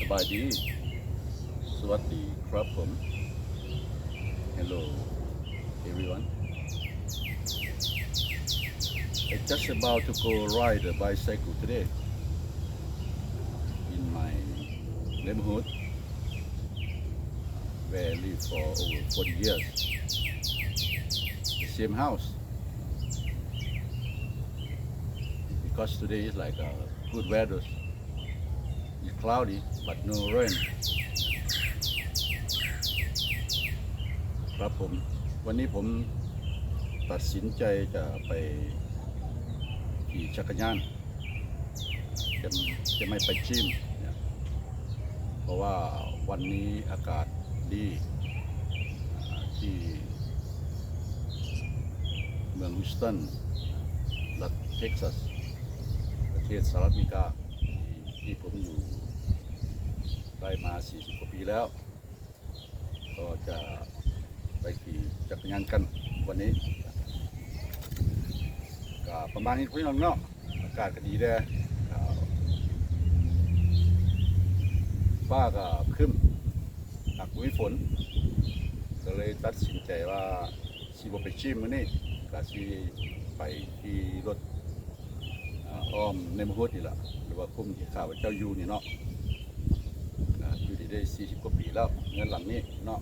ສະບາຍດີ ສະຫວັດດີຄັບຜົມ Hello everyone. I just about to go ride a bicycle today in my neighborhood where I live for over forty years. The same house. Because today is like a good weather. It's cloudy but no rain. ครับผม วันนี้ผมตัดสินใจจะไปขี่จักรยาน จะ จะไม่ไปจิมเนี่ย เพราะว่าวันนี้อากาศดี อ่า ที่เมืองฮิวสตัน รัฐเท็กซัส ประเทศสหรัฐอเมริกา ที่ ที่ผมอยู่ได้มาสี่สิบกว่าปีแล้ว ก็จะไปขี่จักรยานกันวันนี้ ก็ประมาณนี้พี่น้องเนาะ อากาศก็ดีแด่ ก็ฟ้าก็ครึ้ม หากบ่มีฝน ก็เลยตัดสินใจว่า สิบ่ไปจิมมื้อนี้ ก็สิไปขี่รถ อ่า ອ້ອມໃນໝູ່ເຮືອນນີ້ລະ ຫຼືວ່າຄຸ້ມທີ່ຂ້າພະເຈົ້າຢູ່ນີ້ເນາະ ອ່າ ຢູ່ໄດ້ສີ່ສິບກວ່າປີແລ້ວ ເຮືອນຫຼັງນີ້ເນາະ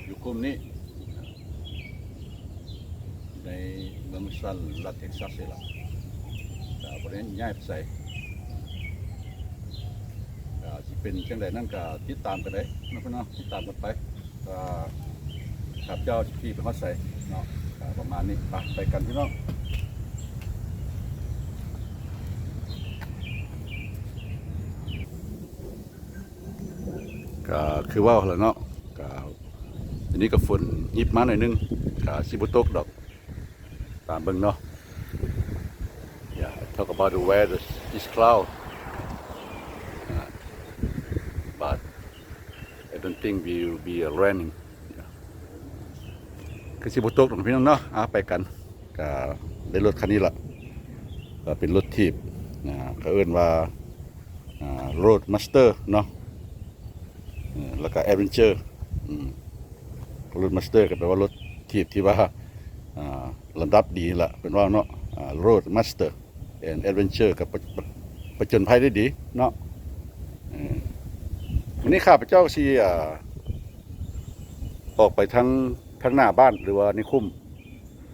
ຢູ່ຄຸ້ມນີ້ ໃນເມືອງຮວສຕັນ ລັດເທັກຊັສນີ້ລະ ກໍບໍ່ໄດ້ຍ້າຍໄປໃສ ກໍຊິເປັນຈັ່ງໃດນັ້ນກໍຕິດຕາມກັນໄດ້ເນາະ ພີ່ນ້ອງ ຕິດຕາມກັນໄປ ວ່າຂ້າພະເຈົ້າຊິຂີ່ໄປຮອດໃສເນາະ ກໍປະມານນີ້ ໄປ ໄປກັນພີ່ນ້ອງ ກໍຄືເວົ້າຫັ້ນລະເນາະ ກໍອັນນີ້ກໍຝົນຮິບມາໜ້ອຍໜຶ່ງ ກໍຊິບໍ່ຕົກດອກ ຕາມເບິ່ງເນາະ Yeah, talk about the weather, it's cloud, uh, but I don't think will be a raining. Yeah. ຄືຊິບໍ່ຕົກດອກພີ່ນ້ອງເນາະ ອ່າ ໄປກັນ ກໍໄດ້ລົດຄັນນີ້ລະ ກໍເປັນລົດຖີບ ອ່າ ເຂົາເອີ້ນວ່າ ອ່າ ໂຣດມາສເຕີເນາະ ເອີ ແລ້ວກໍແອດເວັນເຈີ ອືມ ໂຣດມາສເຕີກໍແປວ່າລົດຖີບທີ່ວ່າ ອ່າ ລຳດັບດີລະ ເພິ່ນເວົ້າເນາະ ອ່າ ໂຣດມາສເຕີ ແອນແອດເວັນເຈີ ກໍປະ ປະ ປະຈົນໄພໄດ້ດີເນາະ ເອີ ມື້ນີ້ຂ້າພະເຈົ້າຊິ ອ່າ ອອກໄປທາງ ທາງໜ້າບ້ານ ຫຼືວ່າໃນຄຸ້ມ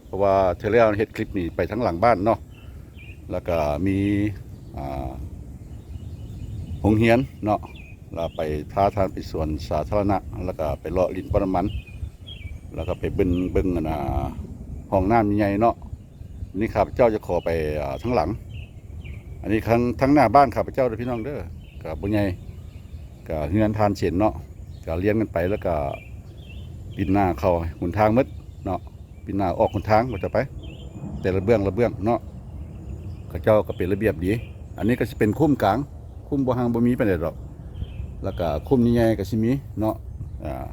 ເພາະວ່າເທື່ອແລ້ວເຮັດຄລິບນີ້ໄປທາງຫຼັງບ້ານເນາະ ແລ້ວກະມີ ອ່າ ໂຮງຮຽນເນາະ ແລ້ວໄປພາທ່ານໄປສວນສາທາລະນະ ແລ້ວກະໄປເລາະຫຼິ້ນປ້ຳນ້ຳມັນ ແລ້ວກະໄປເບິ່ງ ເບິ່ງ ອັນນ່າ ຫ້ອງນ້ຳໃຫຍ່ເນາະ ນີ້ຂ້າພະເຈົ້າຈະຂໍໄປ ອ່າ ທາງຫຼັງ ອັນນີ້ທາງ ທາງໜ້າບ້ານຂ້າພະເຈົ້າເດີພີ່ນ້ອງເດີ ກະບໍ່ໃຫຍ່ ກະເຮືອນທ່ານເຊັ່ນເນາະ ກະລຽນກັນໄປ ແລ້ວກະປິ່ນໜ້າເຂົ້າຫົນທາງໝົດເນາະ ປິ່ນໜ້າອອກຫົນທາງວ່າຈະໄປ ແຕ່ລະເບື້ອງລະເບື້ອງເນາະ ເຂົາເຈົ້າກໍເປັນລະບຽບດີ ອັນນີ້ກໍຊິເປັນຄຸ້ມກາງ ຄຸ້ມບໍ່ຮັ່ງບໍ່ມີປານໃດດອກ ແລ້ວກະຄຸ້ມໃຫຍ່ໆກໍຊິມີເນາະ ອ່າ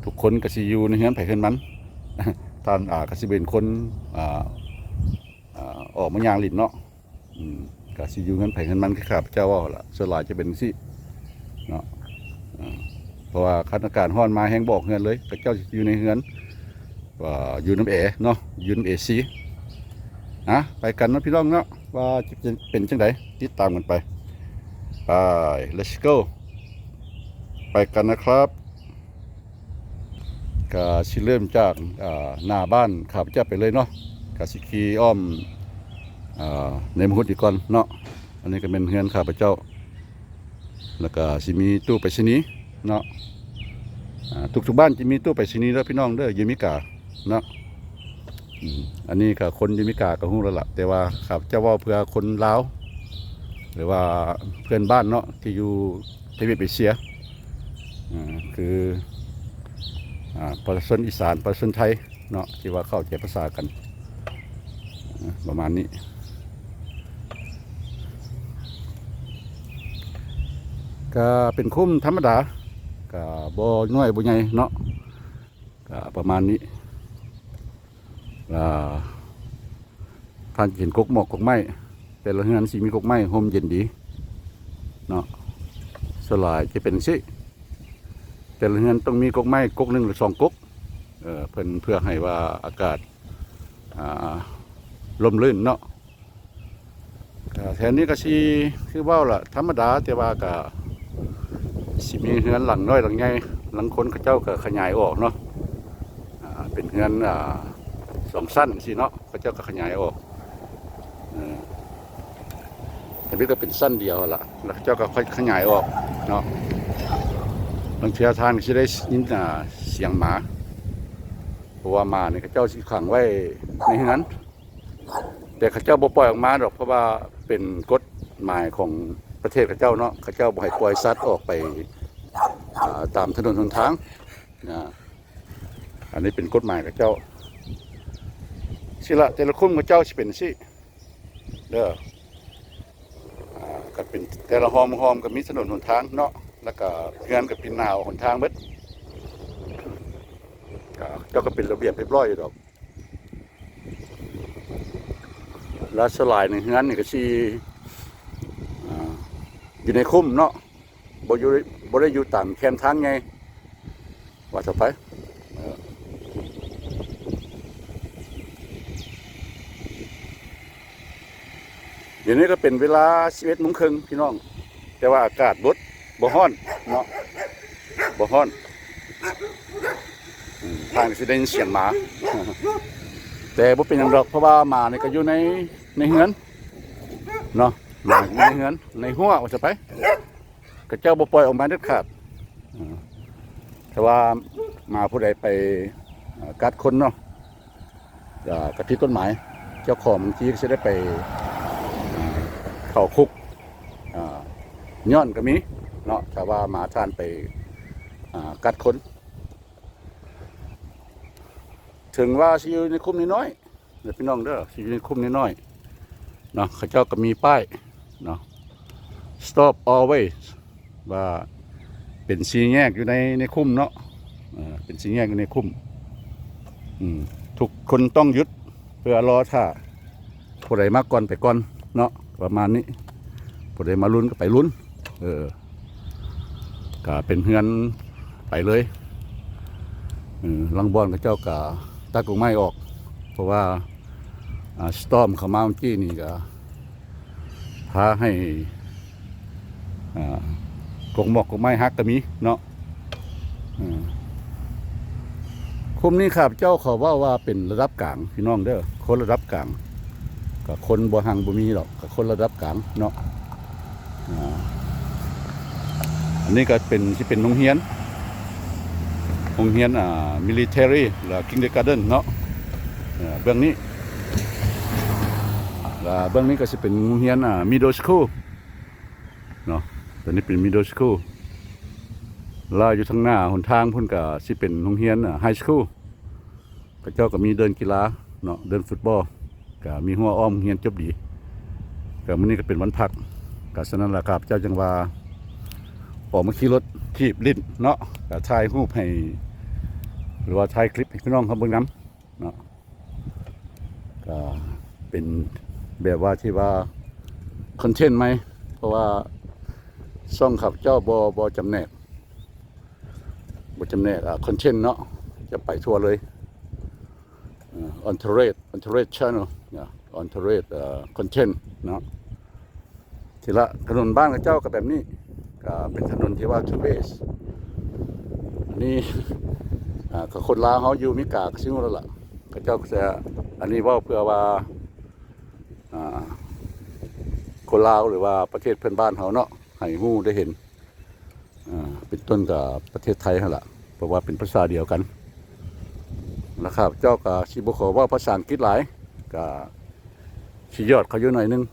ທຸກຄົນກໍຊິຢູ່ໃນເຮືອນໃຜເຮືອນມັນ ທ່ານ ອ່າ ກໍຊິເປັນຄົນ ອ່າ ອ່າ ອອກມາຍ່າງຫຼິ້ນເນາະ ອືມ ກໍຊິຢູ່ເຮືອນໃຜເຮືອນມັນ ຄືຂ້າພະເຈົ້າເວົ້າລະ ສ່ວນຫຼາຍຈະເປັນຈັ່ງຊີ້ເນາະ ເອີ ເພາະວ່າຄັນອາກາດຮ້ອນມາແຮ່ງບໍ່ອອກເຮືອນເລີຍ ເຂົາເຈົ້າຊິຢູ່ໃນເຮືອນ ອ່າ ຢູ່ນຳແອເນາະ ຢູ່ນຳເອຊີ ອ່ະ ໄປກັນເນາະພີ່ນ້ອງເນາະ ວ່າຈະເປັນຈັ່ງໃດ ຕິດຕາມກັນໄປ ໄປ let's go ໄປກັນນະຄັບ. ກະຊິເລີ່ມຈາກ ອ່າ ໜ້າບ້ານຂ້າພະເຈົ້າໄປເລີຍເນາະ ກະຊິຂີ່ອ້ອມ ອ່າ ໃນໝູ່ເຮືອນນີ້ກ່ອນເນາະ ອັນນີ້ກະແມ່ນເຮືອນຂ້າພະເຈົ້າ ແລ້ວກະຊິມີຕູ້ໄປສະນີເນາະ ອ່າ ທຸກໆບ້ານຈະມີຕູ້ໄປສະນີເດີພີ່ນ້ອງເດີ ຢູ່ເມກາເນາະ ອືມ ອັນນີ້ກະຄົນຢູ່ເມກາກະຮູ້ແລ້ວລະ ແຕ່ວ່າຂ້າພະເຈົ້າເວົ້າເພື່ອຄົນລາວ ຫຼືວ່າເພື່ອນບ້ານເນາະ ທີ່ຢູ່ທະວີບເອເຊຍ ອ່າ ຄື ອ່າ ປະຊາຊົນອີສານ ປະຊາຊົນໄທເນາະ ທີ່ວ່າເຂົ້າໃຈພາສາກັນ ອ່າ ປະມານນີ້ ກະເປັນຄຸ້ມທຳມະດາ ກະບໍ່ນ້ອຍບໍ່ໃຫຍ່ເນາະ ກະປະມານນີ້ ອ່າ ທ່ານຈະເຫັນກົກໝອກກົກໄມ້ ແຕ່ລະເຮືອນຊິມີກົກໄມ້ ຮົ່ມເຢັນດີ ເນາະ ສ່ວນຫຼາຍຈະເປັນຈັ່ງຊີ້ ແຕ່ລະເຮືອນຕ້ອງມີກົກໄມ້ກົກໜຶ່ງຫຼືສອງກົກ ເອີ ເພິ່ນເພື່ອໃຫ້ວ່າອາກາດ ອ່າ ລົມລື່ນເນາະ. ກະແຖວນີ້ກະຊິຄືເວົ້າລະ ທຳມະດາ ແຕ່ວ່າກະຊິມີເຮືອນຫຼັງນ້ອຍຫຼັງໃຫຍ່ ລາງຄົນເຂົາເຈົ້າກະຂະຫຍາຍອອກເນາະ ອ່າ ເປັນເຮືອນ ອ່າ ສອງຊັ້ນຊີ້ເນາະ ເຂົາເຈົ້າກະຂະຫຍາຍອອກ ເອີ ທຳອິດກະເປັນຊັ້ນດຽວຫັ້ນລະ ແລ້ວເຂົາເຈົ້າກະຄ່ອຍຂະຫຍາຍອອກເນາະ. ລາງເທື່ອທ່ານກະຊິໄດ້ຍິນ ອ່າ ສຽງໝາ ເພາະວ່າໝານີ້ເຂົາເຈົ້າຊິຂັງໄວ້ໃນເຮືອນ ແຕ່ເຂົາເຈົ້າບໍ່ປ່ອຍອອກມາດອກ ເພາະວ່າເປັນກົດໝາຍຂອງປະເທດເຂົາເຈົ້າເນາະ ເຂົາເຈົ້າບໍ່ໃຫ້ປ່ອຍສັດອອກໄປ ອ່າ ຕາມຖະໜົນຫົນທາງ ອ່າ ອັນນີ້ເປັນກົດໝາຍເຂົາເຈົ້າ ຊີ້ລະ ແຕ່ລະຄຸ້ມເຂົາເຈົ້າຊິເປັນຊີ້ເດີ ອ່າ ກະເປັນແຕ່ລະຮ່ອມໆ ກະມີຖະໜົນຫົນທາງເນາະ ແລ້ວກະເຮືອນກະປິ່ນໜ້າອອກຫົນທາງເບິດ ກະເຈົ້າກະເປັນລະບຽບຮຽບຮ້ອຍຢູ່ດອກ. ແລ້ວສ່ວນຫຼາຍໃນເຮືອນນີ້ກະຊິ ອ່າ ຢູ່ໃນຄຸ້ມເນາະ ບໍ່ຢູ່ ບໍ່ໄດ້ຢູ່ຕາມແຄມທາງໃຫຍ່ ວ່າຊະໄປ ເອີ ດຽວນີ້ກະເປັນເວລາສິບເອັດໂມງເຄິ່ງພີ່ນ້ອງ ແຕ່ວ່າອາກາດບົດ ບໍ່ຮ້ອນເນາະ ບໍ່ຮ້ອນ ອືມ ທ່ານກະຊິໄດ້ຍິນສຽງໝາ ແຕ່ບໍ່ເປັນຫຍັງດອກ ເພາະວ່າໝານີ້ກະຢູ່ໃນ ໃນເຮືອນເນາະ ໝາຢູ່ໃນເຮືອນ ໃນຮົ້ວວ່າຊະໄປ ເຂົາເຈົ້າບໍ່ປ່ອຍອອກມາເດັດຂາດ ເອີ ຖ້າວ່າໝາຜູ້ໃດໄປ ເອີ ກັດຄົນເນາະ ກະ ກະຜິດກົດໝາຍ ເຈົ້າຂອງບາງທີກະຊິໄດ້ໄປ ເອີ ເຂົ້າຄຸກ ເອີ ຍ້ອນກະມີເນາະ ຖ້າວ່າໝາທ່ານໄປ ເອີ ກັດຄົນ. ເຖິງວ່າຊິຢູ່ໃນຄຸ້ມນ້ອຍໆ ເດີພີ່ນ້ອງເດີ ຊິຢູ່ໃນຄຸ້ມນ້ອຍໆເນາະ ເຂົາເຈົ້າກະມີປ້າຍເນາະ Stop Always ວ່າເປັນສີ່ແຍກຢູ່ໃນ ໃນຄຸ້ມເນາະ ເອີ ເປັນສີ່ແຍກຢູ່ໃນຄຸ້ມ ອືມ ທຸກຄົນຕ້ອງຢຸດເພື່ອລໍຖ້າ ຜູ້ໃດມາກ່ອນໄປກ່ອນເນາະ ປະມານນີ້ ຜູ້ໃດມາລຸນກະໄປລຸນ ເອີ ກະເປັນເຮືອນໄປເລີຍ ເອີ ລາງບ່ອນເຂົາເຈົ້າກະຕັດກົກໄມ້ອອກ ເພາະວ່າ ອ່າ ສະຕໍມເຂົ້າມາເມື່ອກີ້ນີ້ກະພາໃຫ້ ອ່າ ກົກໝອກກົກໄມ້ຫັກກະມີເນາະ ເອີ ຄຸ້ມນີ້ຂ້າພະເຈົ້າຂໍເວົ້າວ່າເປັນລະດັບກາງພີ່ນ້ອງເດີ ຄົນລະດັບກາງ ກະຄົນບໍ່ຮັ່ງບໍ່ມີດອກ ກະຄົນລະດັບກາງເນາະ ອ່າ ອັນນີ້ກະເປັນ ຊິເປັນໂຮງຮຽນ ໂຮງຮຽນ ອ່າ Military ແລະ Kindergarten ເນາະ ເອີ ເບື້ອງນີ້ ແລະ ເບື້ອງນີ້ກະຊິເປັນໂຮງຮຽນ ອ່າ Middle School ເນາະ ໂຕນີ້ເປັນ Middle School ແລ້ວຢູ່ທາງໜ້າຫົນທາງພຸ້ນກະຊິເປັນໂຮງຮຽນ High School ເຂົາເຈົ້າກະມີເດີ່ນກິລາເນາະ ເດີ່ນຟຸດບອລ ກະມີຮົ້ວອ້ອມໂຮງຮຽນຈົບດີ ກະມື້ນີ້ກະເປັນວັນພັກ ກະສະນັ້ນລະ ຂ້າພະເຈົ້າຈຶ່ງວ່າອອກມາຂີ່ລົດຖີບຫຼິ້ນເນາະ ກະຖ່າຍຮູບໃຫ້ ຫຼືວ່າຖ່າຍຄລິບໃຫ້ພີ່ນ້ອງເຮົາເບິ່ງນຳ ເນາະ ກະເປັນແບບວ່າທີ່ວ່າຄອນເທັນໃໝ່ ເພາະວ່າຊ່ອງຂ້າພະເຈົ້າບໍ່ ບໍ່ຈຳແນກ ບໍ່ຈຳແນກ ອ່າ ຄອນເທັນເນາະ ຈະໄປທົ່ວເລີຍ ເອີ Entourage Entourage Channel ເນາະ Entourage ເອີ Content ເນາະ. ທີລະ ຖະໜົນບ້ານເຂົາເຈົ້າກະແບບນີ້ ກະເປັນຖະໜົນທີ່ວ່າ two ways ອັນນີ້ ອ່າ ກະຄົນລາວເຮົາຢູ່ອາເມລິກາກະຊິຮູ້ແລ້ວລະ ເຂົາເຈົ້າກະຈະ ອັນນີ້ເວົ້າເພື່ອວ່າ ອ່າ ຄົນລາວ ຫຼືວ່າປະເທດເພື່ອນບ້ານເຮົາເນາະ ໃຫ້ຮູ້ໄດ້ເຫັນ ອ່າ ເປັນຕົ້ນກະປະເທດໄທຫັ້ນລະ ເພາະວ່າເປັນພາສາດຽວກັນ ລະຂ້າພະເຈົ້າກະຊິບໍ່ຂໍເວົ້າພາສາອັງກິດຫຼາຍ ກະຊິຢອດເຂົາຢູ່ໜ້ອຍໜຶ່ງ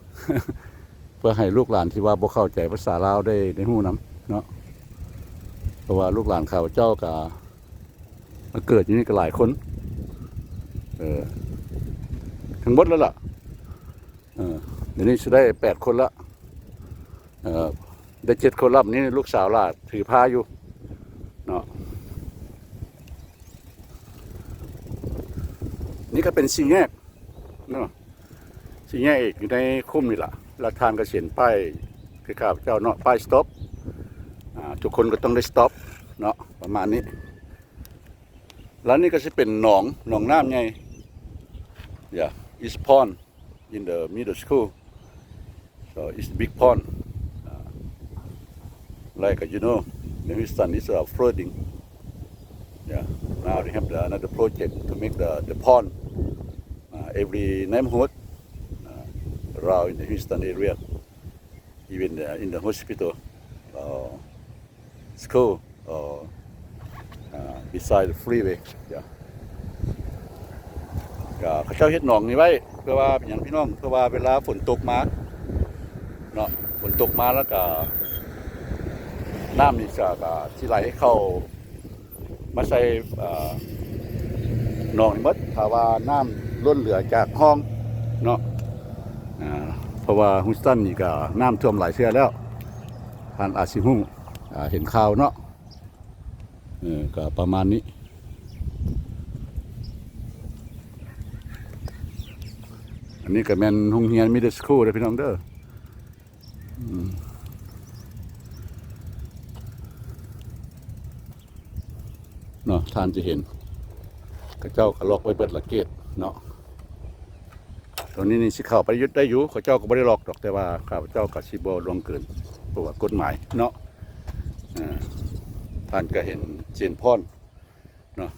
ເພື່ອໃຫ້ລູກຫຼານທີ່ວ່າບໍ່ເຂົ້າໃຈພາສາລາວໄດ້ ໄດ້ຮູ້ນຳເນາະ ເພາະວ່າລູກຫຼານຂ້າພະເຈົ້າກະມາເກີດຢູ່ນີ້ກະຫຼາຍຄົນ ເອີ ທັງໝົດແລ້ວລະ ເອີ ດຽວນີ້ຊິໄດ້ແປດຄົນລະ ເອີ ໄດ້ເຈັດຄົນລະ ນີ້ລູກສາວຫຼ້າຖືພາຢູ່ເນາະ ນີ້ກະເປັນສີ່ແຍກເນາະ ສີ່ແຍກອີກຢູ່ໃນຄຸ້ມນີ້ລະ ລະທ່ານກະຊິເຫັນປ້າຍ ຄືຂ້າພະເຈົ້າເນາະ ປ້າຍສະຕັອບ ອ່າ ທຸກຄົນກໍຕ້ອງໄດ້ສະຕັອບເນາະ ປະມານນີ້. ແລ້ວນີ້ກໍຊິເປັນໜອງ ໜອງນ້ຳໃຫຍ່ yeah, it's pond in the middle school, so it's big pond, uh, like, uh, you know, the Houston is, uh, flooding. Yeah, now they have the, another project to make the, the pond, uh, every neighborhood, uh, around in the Houston area, even, uh, in the hospital, uh, school, uh, uh, beside the freeway. Yeah. ກໍເຂົາເຈົ້າເຮັດໜອງນີ້ໄວ້ ເພື່ອວ່າເປັນຫຍັງພີ່ນ້ອງ ເພື່ອວ່າເວລາຝົນຕົກມາເນາະ ຝົນຕົກມາແລ້ວກໍນ້ຳນີ້ຈະ ກໍຊິໄຫຼເຂົ້າມາໃສ່ ເອີ ໜອງນີ້ໝົດ ຖ້າວ່ານ້ຳລົ້ນເຫຼືອຈາກຮ່ອງເນາະ. ອ່າ ເພາະວ່າ Houston ນີ້ກໍນ້ຳຖ້ວມຫຼາຍເທື່ອແລ້ວ ທ່ານອາດຊິຮູ້ ອ່າ ເຫັນຂ່າວເນາະ. ເອີ ກໍປະມານນີ້. ອັນນີ້ກໍແມ່ນໂຮງຮຽນ Middle School ເດີພີ່ນ້ອງເດີ. ອືມ ເນາະ ທ່ານຈະເຫັນ ເຂົາເຈົ້າກໍລັອກໄວ້ເບິດລະເກດເນາະ. ຕົງນີ້ນີ້ຊິເຂົ້າໄປຢູ່ ໄດ້ຢູ່ ເຂົາເຈົ້າກໍບໍ່ໄດ້ລັອກດອກ ແຕ່ວ່າຂ້າພະເຈົ້າກໍຊິບໍ່ລ່ວງເກີນ ເພາະວ່າກົດໝາຍເນາະ. ອ່າ ທ່ານກໍເຫັນເຊນພອນເນາະ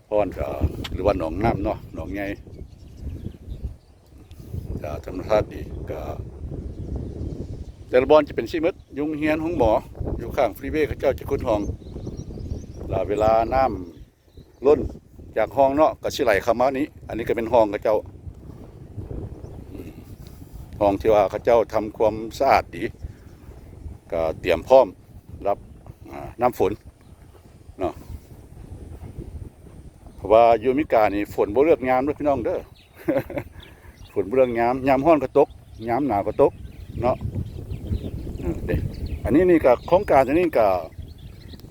ພອນກໍ ຫຼືວ່າໜອງນ້ຳເນາະ ໜອງໃຫຍ່ ກໍທຳມະຊາດດີ ກໍແຕ່ລະບ່ອນຈະເປັນຊີ້ໝົດ ຢູ່ໂຮງຮຽນ ໂຮງໝໍ ຢູ່ຂ້າງຟຣີເວ ເຂົາເຈົ້າຈະຂຸດຮ່ອງ ແລ້ວເວລານ້ຳ ລົ້ນຈາກຮ່ອງເນາະ ກໍຊິໄຫຼເຂົ້າມານີ້ ອັນນີ້ກໍເປັນຮ່ອງເຂົາເຈົ້າ ອືມ ຮ່ອງທີ່ວ່າເຂົາເຈົ້າທຳຄວາມສະອາດດີ ກໍຕຽມພ້ອມຮັບ ອ່າ ນ້ຳຝົນເນາະ. ເພາະວ່າຢູ່ອາເມລິການີ້ ຝົນບໍ່ເລືອກຍາມເດີພີ່ນ້ອງເດີ. ຝົນບໍ່ເລືອກຍາມ ຍາມຮ້ອນກໍຕົກ ຍາມໜາວກໍຕົກເນາະ. ເອີ ເດ້ ອັນນີ້ນີ້ກໍ ໂຄງການຕົວນີ້ກໍ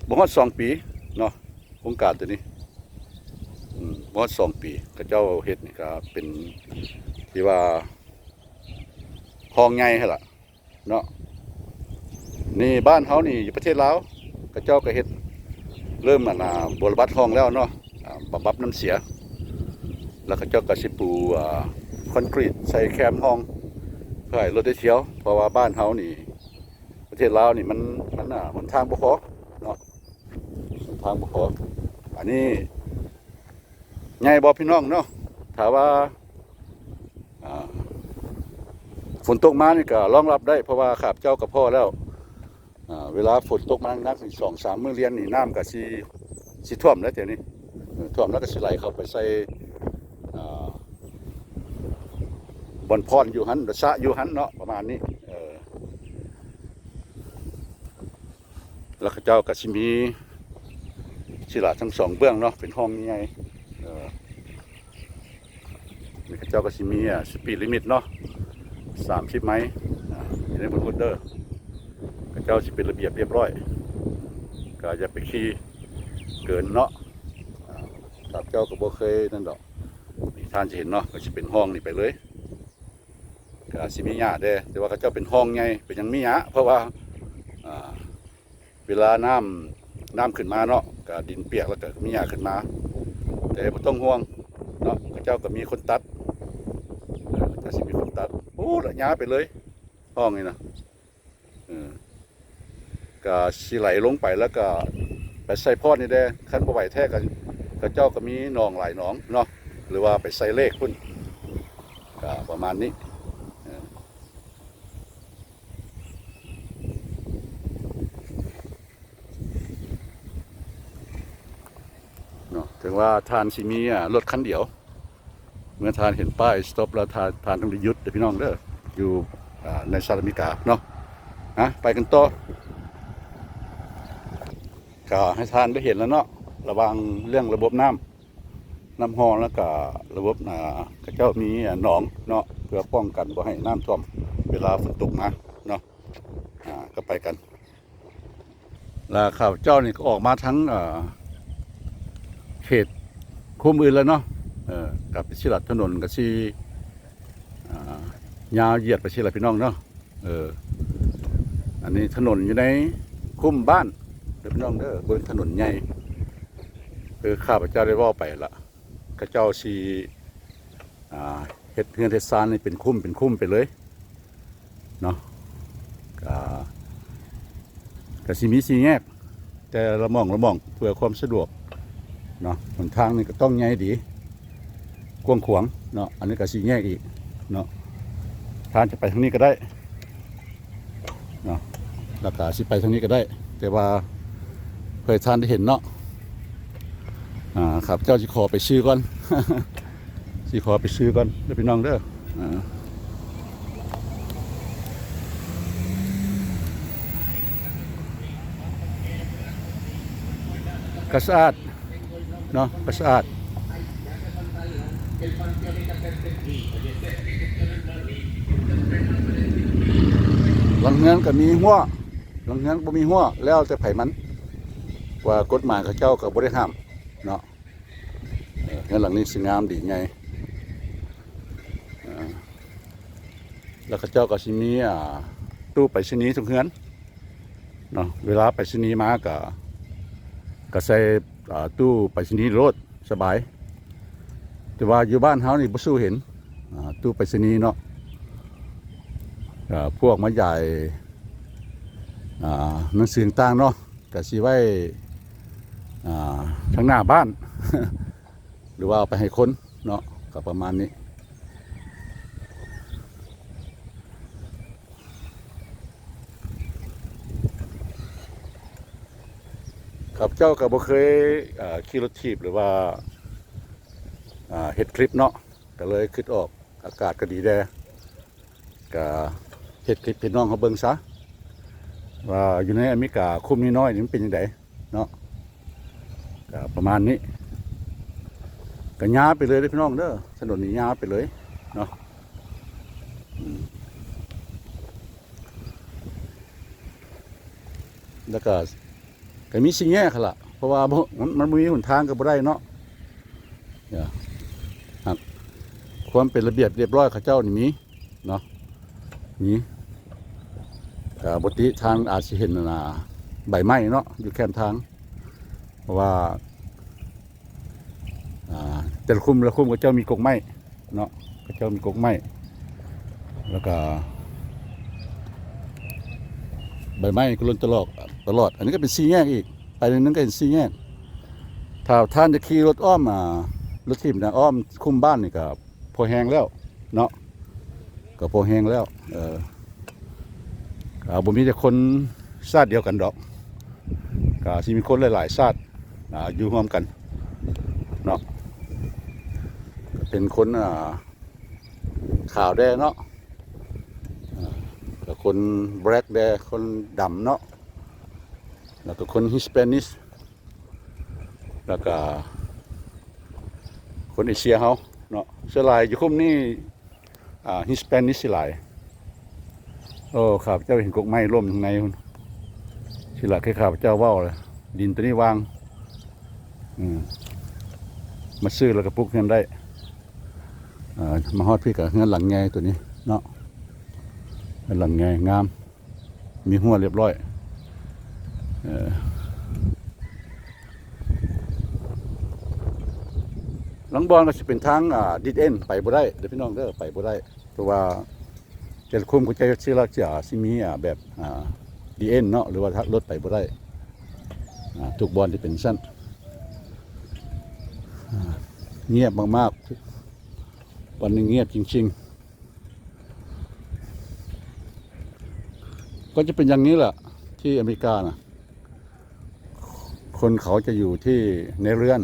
ບໍ່ຮອດສອງປີເນາະ ໂຄງການຕົວນີ້ ອືມ ບໍ່ຮອດສອງປີ ເຂົາເຈົ້າເຮັດນີ້ກໍເປັນທີ່ວ່າຮ່ອງໃຫຍ່ຫັ້ນລະ ເນາະ. ນີ້ບ້ານເຮົານີ້ຢູ່ປະເທດລາວ ເຂົາເຈົ້າກໍເຮັດ ເລີ່ມ ອັນນ່າ ບົວລະບັດຮ່ອງແລ້ວເນາະ ອ່າ ບຳບັດນ້ຳເສຍ ແລ້ວເຂົາເຈົ້າກໍຊິປູ ອ່າ ຄອນກຣີດໃສ່ແຄມຮ່ອງ ເພື່ອໃຫ້ລົດໄດ້ທ່ຽວ ເພາະວ່າບ້ານເຮົານີ້ ປະເທດລາວນີ້ມັນ ມັນ ອ່າ ຫົນທາງບໍ່ພໍເນາະ ຫົນທາງບໍ່ພໍ. ອັນນີ້ ໃຫຍ່ບໍ່ພີ່ນ້ອງເນາະ ຖ້າວ່າ ອ່າ ຝົນຕົກມານີ້ກໍຮອງຮັບໄດ້ ເພາະວ່າຂ້າພະເຈົ້າກໍພໍ້ແລ້ວ ອ່າ ເວລາຝົນຕົກມາໜັກໆ ນີ້ ສອງສາມມື້ລຽນນີ້ ນ້ຳກໍຊິ ຊິຖ້ວມແລ້ວແຖວນີ້ ເອີ ຖ້ວມແລ້ວກໍຊິໄຫຼເຂົ້າໄປໃສ່ ອ່າ ບ່ອນຜ່ອນຢູ່ຫັ້ນ ສະຢູ່ຫັ້ນເນາະ ປະມານນີ້ ເອີ. ແລ້ວເຂົາເຈົ້າກໍຊິມີສິລາທັງສອງເບື້ອງເນາະ ເປັນຮ່ອງໃຫຍ່ ເອີ ນີ້ເຂົາເຈົ້າກໍຊິມີ ອ່າ ສະປີດລິມິດເນາະ ສາມສິບໄມ ອ່າ ຢູ່ໃນບົນຮອດເດີ ເຂົາເຈົ້າຊິເປັນລະບຽບລຽບຮ້ອຍ ກໍຢ່າໄປຂີ່ເກີນເນາະ. ອ່າ ຂ້າພະເຈົ້າກໍບໍ່ເຄີຍນັ້ນດອກ ນີ້ທ່ານຈະເຫັນເນາະ ກໍຊິເປັນຮ່ອງນີ້ໄປເລີຍ. ກໍຊິມີຫຍ້າແດ່ ແຕ່ວ່າເຂົາເຈົ້າເປັນຮ່ອງໃຫຍ່ ເປັນຫຍັງມີຫຍ້າ ເພາະວ່າ ອ່າ ເວລານ້ຳ ນ້ຳຂຶ້ນມາເນາະ ກໍດິນປຽກ ແລ້ວກໍມີຫຍ້າຂຶ້ນມາ ແຕ່ບໍ່ຕ້ອງຫ່ວງເນາະ ເຂົາເຈົ້າກໍມີຄົນຕັດ ເອີ ເຂົາເຈົ້າຊິມີຄົນຕັດ ໂອ້ ລະຍາວໄປເລີຍ ຮ່ອງນີ້ນະ. ເອີ ກະຊິໄຫຼລົງໄປ ແລ້ວກະໄປໃສ່ພອນນີ້ແດ່ ຄັນບໍ່ໄຫວແທ້ກະ ເຂົາເຈົ້າກະມີໜອງຫຼາຍໜອງເນາະ ຫຼືວ່າໄປໃສ່ເລກພຸ້ນ ກະປະມານນີ້ ເອີ ເນາະ ເຖິງວ່າທ່ານຊິມີ ອາ ລົດຄັນດຽວ ເມື່ອທ່ານເຫັນປ້າຍສະຕັອບແລ້ວ ທ່ານ ທ່ານຕ້ອງໄດ້ຢຸດເດີພີ່ນ້ອງເດີ ຢູ່ ອາ ໃນສະຫະລັດອາເມລິກາເນາະ. ອາ ໄປກັນຕໍ່ ກໍໃຫ້ທ່ານໄດ້ເຫັນແລ້ວເນາະ ລະຫວ່າງເລື່ອງລະບົບນ້ຳ ນ້ຳຮ່ອງ ແລ້ວກໍລະບົບ ອາ ເຂົາເຈົ້າມີໜອງເນາະ ເພື່ອປ້ອງກັນບໍ່ໃຫ້ນ້ຳຖ້ວມເວລາຝົນຕົກມາເນາະ. ອາ ກໍໄປກັນ ແລ້ວຂ້າພະເຈົ້ານີ້ກໍອອກມາທາງ ເອີ ເຂດຄຸ້ມອື່ນແລ້ວເນາະ ເອີ ກໍໄປຊິລັດຖະໜົນກໍຊິ ອາ ຍາວຢຽດໄປຊິລະພີ່ນ້ອງເນາະ. ເອີ ອັນນີ້ຖະໜົນຢູ່ໃນຄຸ້ມບ້ານເດີພີ່ນ້ອງເດີ ບໍ່ແມ່ນຖະໜົນໃຫຍ່ ຄືຂ້າພະເຈົ້າໄດ້ເວົ້າໄປລະ ເຂົາເຈົ້າຊິ ອ່າ ເຮັດເຮືອນເຮັດຊານໃຫ້ເປັນຄຸ້ມເປັນຄຸ້ມໄປເລີຍເນາະ ກະ ກະຊິມີສີ່ແຍກ ແຕ່ລະໝ່ອງລະໝ່ອງ ເພື່ອຄວາມສະດວກເນາະ ຫົນທາງນີ້ກໍຕ້ອງໃຫຍ່ດີ ກວ້າງຂວາງເນາະ ອັນນີ້ກໍສີ່ແຍກອີກເນາະ ທ່ານຈະໄປທາງນີ້ກໍໄດ້ເນາະ ແລ້ວກໍຊິໄປທາງນີ້ກໍໄດ້ ແຕ່ວ່າເພື່ອໃຫ້ທ່ານໄດ້ເຫັນເນາະ ອ່າ ຂ້າພະເຈົ້າຊິຂໍໄປຊື່ກ່ອນ ຊິຂໍໄປຊື່ກ່ອນເດີພີ່ນ້ອງເດີ ອ່າ ກໍສະອາດເນາະ ກໍສະອາດ ຫຼັງເຮືອນກໍມີຮົ້ວ ຫຼັງເຮືອນບໍ່ມີຮົ້ວ ແລ້ວແຕ່ໃຜມັນ ວ່າກົດໝາຍເຂົາເຈົ້າກໍບໍ່ໄດ້ຫ້າມເນາະ ເຮືອນຫຼັງນີ້ຊິງາມດີໃຫຍ່ ແລ້ວເຂົາເຈົ້າກໍຊິມີ ອ່າ ຕູ້ໄປສະນີທຸກເຮືອນເນາະ ເວລາໄປສະນີມາກໍ ກໍໃສ່ ອ່າ ຕູ້ໄປສະນີໂລດສະບາຍ ແຕ່ວ່າຢູ່ບ້ານເຮົານີ້ບໍ່ສູ້ເຫັນ ອ່າ ຕູ້ໄປສະນີເນາະ ອ່າ ພວກມາຢາຍ ອ່າ ໜັງສືຕ່າງໆເນາະ ກະຊິໄວ້ ອ່າ ທາງໜ້າບ້ານ ຫຼືວ່າເອົາໄປໃຫ້ຄົນເນາະ ກໍປະມານນີ້ ຂ້າພະເຈົ້າກໍບໍ່ເຄີຍ ເອີ ຂີ່ລົດຖີບ ຫຼືວ່າ ອ່າ ເຮັດຄລິບເນາະ ກໍເລີຍຄິດອອກ ອາກາດກໍດີແດ່ ກະເຮັດຄລິບໃຫ້ນ້ອງເຮົາເບິ່ງຊະ ວ່າຢູ່ໃນອາເມລິກາຄຸ້ມນ້ອຍໆນີ້ມັນເປັນຈັ່ງໃດເນາະ ກະປະມານນີ້ ກະຍາວໄປເລີຍເດີພີ່ນ້ອງເດີ ຖະໜົນນີ້ຍາວໄປເລີຍເນາະ ອືມ ແລ້ວກະ ກະມີສີ່ແຍກຫັ້ນລະ ເພາະວ່າບໍ່ ມັນ ມັນບໍ່ມີຫົນທາງກໍບໍ່ໄດ້ເນາະ ຫາກຄວາມເປັນລະບຽບລຽບຮ້ອຍເຂົາເຈົ້ານີ້ມີເນາະ ມີ ກະປົກກະຕິທ່ານອາດຊິເຫັນ ອ່າ ໃບໄມ້ເນາະ ຢູ່ແຄມທາງ ເພາະວ່າ ອ່າ ແຕ່ລະຄຸ້ມ ລະຄຸ້ມເຂົາເຈົ້າມີກົກໄມ້ເນາະ ເຂົາເຈົ້າມີກົກໄມ້ ແລ້ວກະໃບໄມ້ກໍຫຼົ່ນຕະຫຼອກ ຕະຫຼອດ ອັນນີ້ກໍເປັນສີ່ແຍກອີກ ໄປໜ້ອຍໜຶ່ງກໍເຫັນສີ່ແຍກ ຖ້າທ່ານຈະຂີ່ລົດອ້ອມ ອ່າ ລົດຖີບນະ ອ້ອມຄຸ້ມບ້ານນີ້ກໍພໍແຮງແລ້ວເນາະ ກໍພໍແຮງແລ້ວ ເອີ ກໍບໍ່ມີແຕ່ຄົນຊາດດຽວກັນດອກ ກໍຊິມີຄົນຫຼາຍໆຊາດ ອ່າ ຢູ່ຮ່ວມກັນເນາະ ເປັນຄົນ ອ່າ ຂາວແດ່ເນາະ ອ່າ ກໍຄົນແບລັກແດ່ ຄົນດຳເນາະ ແລ້ວກໍຄົນຮິສແປນິດ ແລ້ວກໍຄົນເອເຊຍເຮົາເນາະ ສ່ວນຫຼາຍຢູ່ຄຸ້ມນີ້ ອ່າ ຮິສແປນິດຊິຫຼາຍ ໂອ້ ຂ້າພະເຈົ້າເຫັນກົກໄມ້ລົ້ມທາງໃນພຸ້ນ ຊິລະ ຄືຂ້າພະເຈົ້າເວົ້າລະ ດິນໂຕນີ້ວ່າງ ອືມ ມາຊື້ແລ້ວກໍປຸກເຮືອນໄດ້ ອ່າ ມາຮອດພີ້ກໍເຮືອນຫຼັງໃຫຍ່ໂຕນີ້ເນາະ ເຮືອນຫຼັງໃຫຍ່ງາມ ມີຮົ້ວລຽບຮ້ອຍ ເອີ ລາງບ່ອນກໍຊິເປັນທາງ ອ່າ ດີດເອັນ ໄປບໍ່ໄດ້ເດີພີ່ນ້ອງເດີ ໄປບໍ່ໄດ້ ເພາະວ່າແຕ່ລະຄຸ້ມເຂົາເຈົ້າເຮັດຊິລະ ຈະ ຊິມີ ອ່າ ແບບ ອ່າ ດີດເອັນເນາະ ຫຼືວ່າທາງລົດໄປບໍ່ໄດ້ ອ່າ ທຸກບ່ອນທີ່ເປັນຊັ້ນ ອ່າ ງຽບມາກໆ ວັນນີ້ງຽບຈິງໆ ກໍຈະເປັນຢ່າງນີ້ແຫຼະ ທີ່ອາເມລິການະ ຄົນເຂົາຈະຢູ່ທີ່ໃນເຮືອນ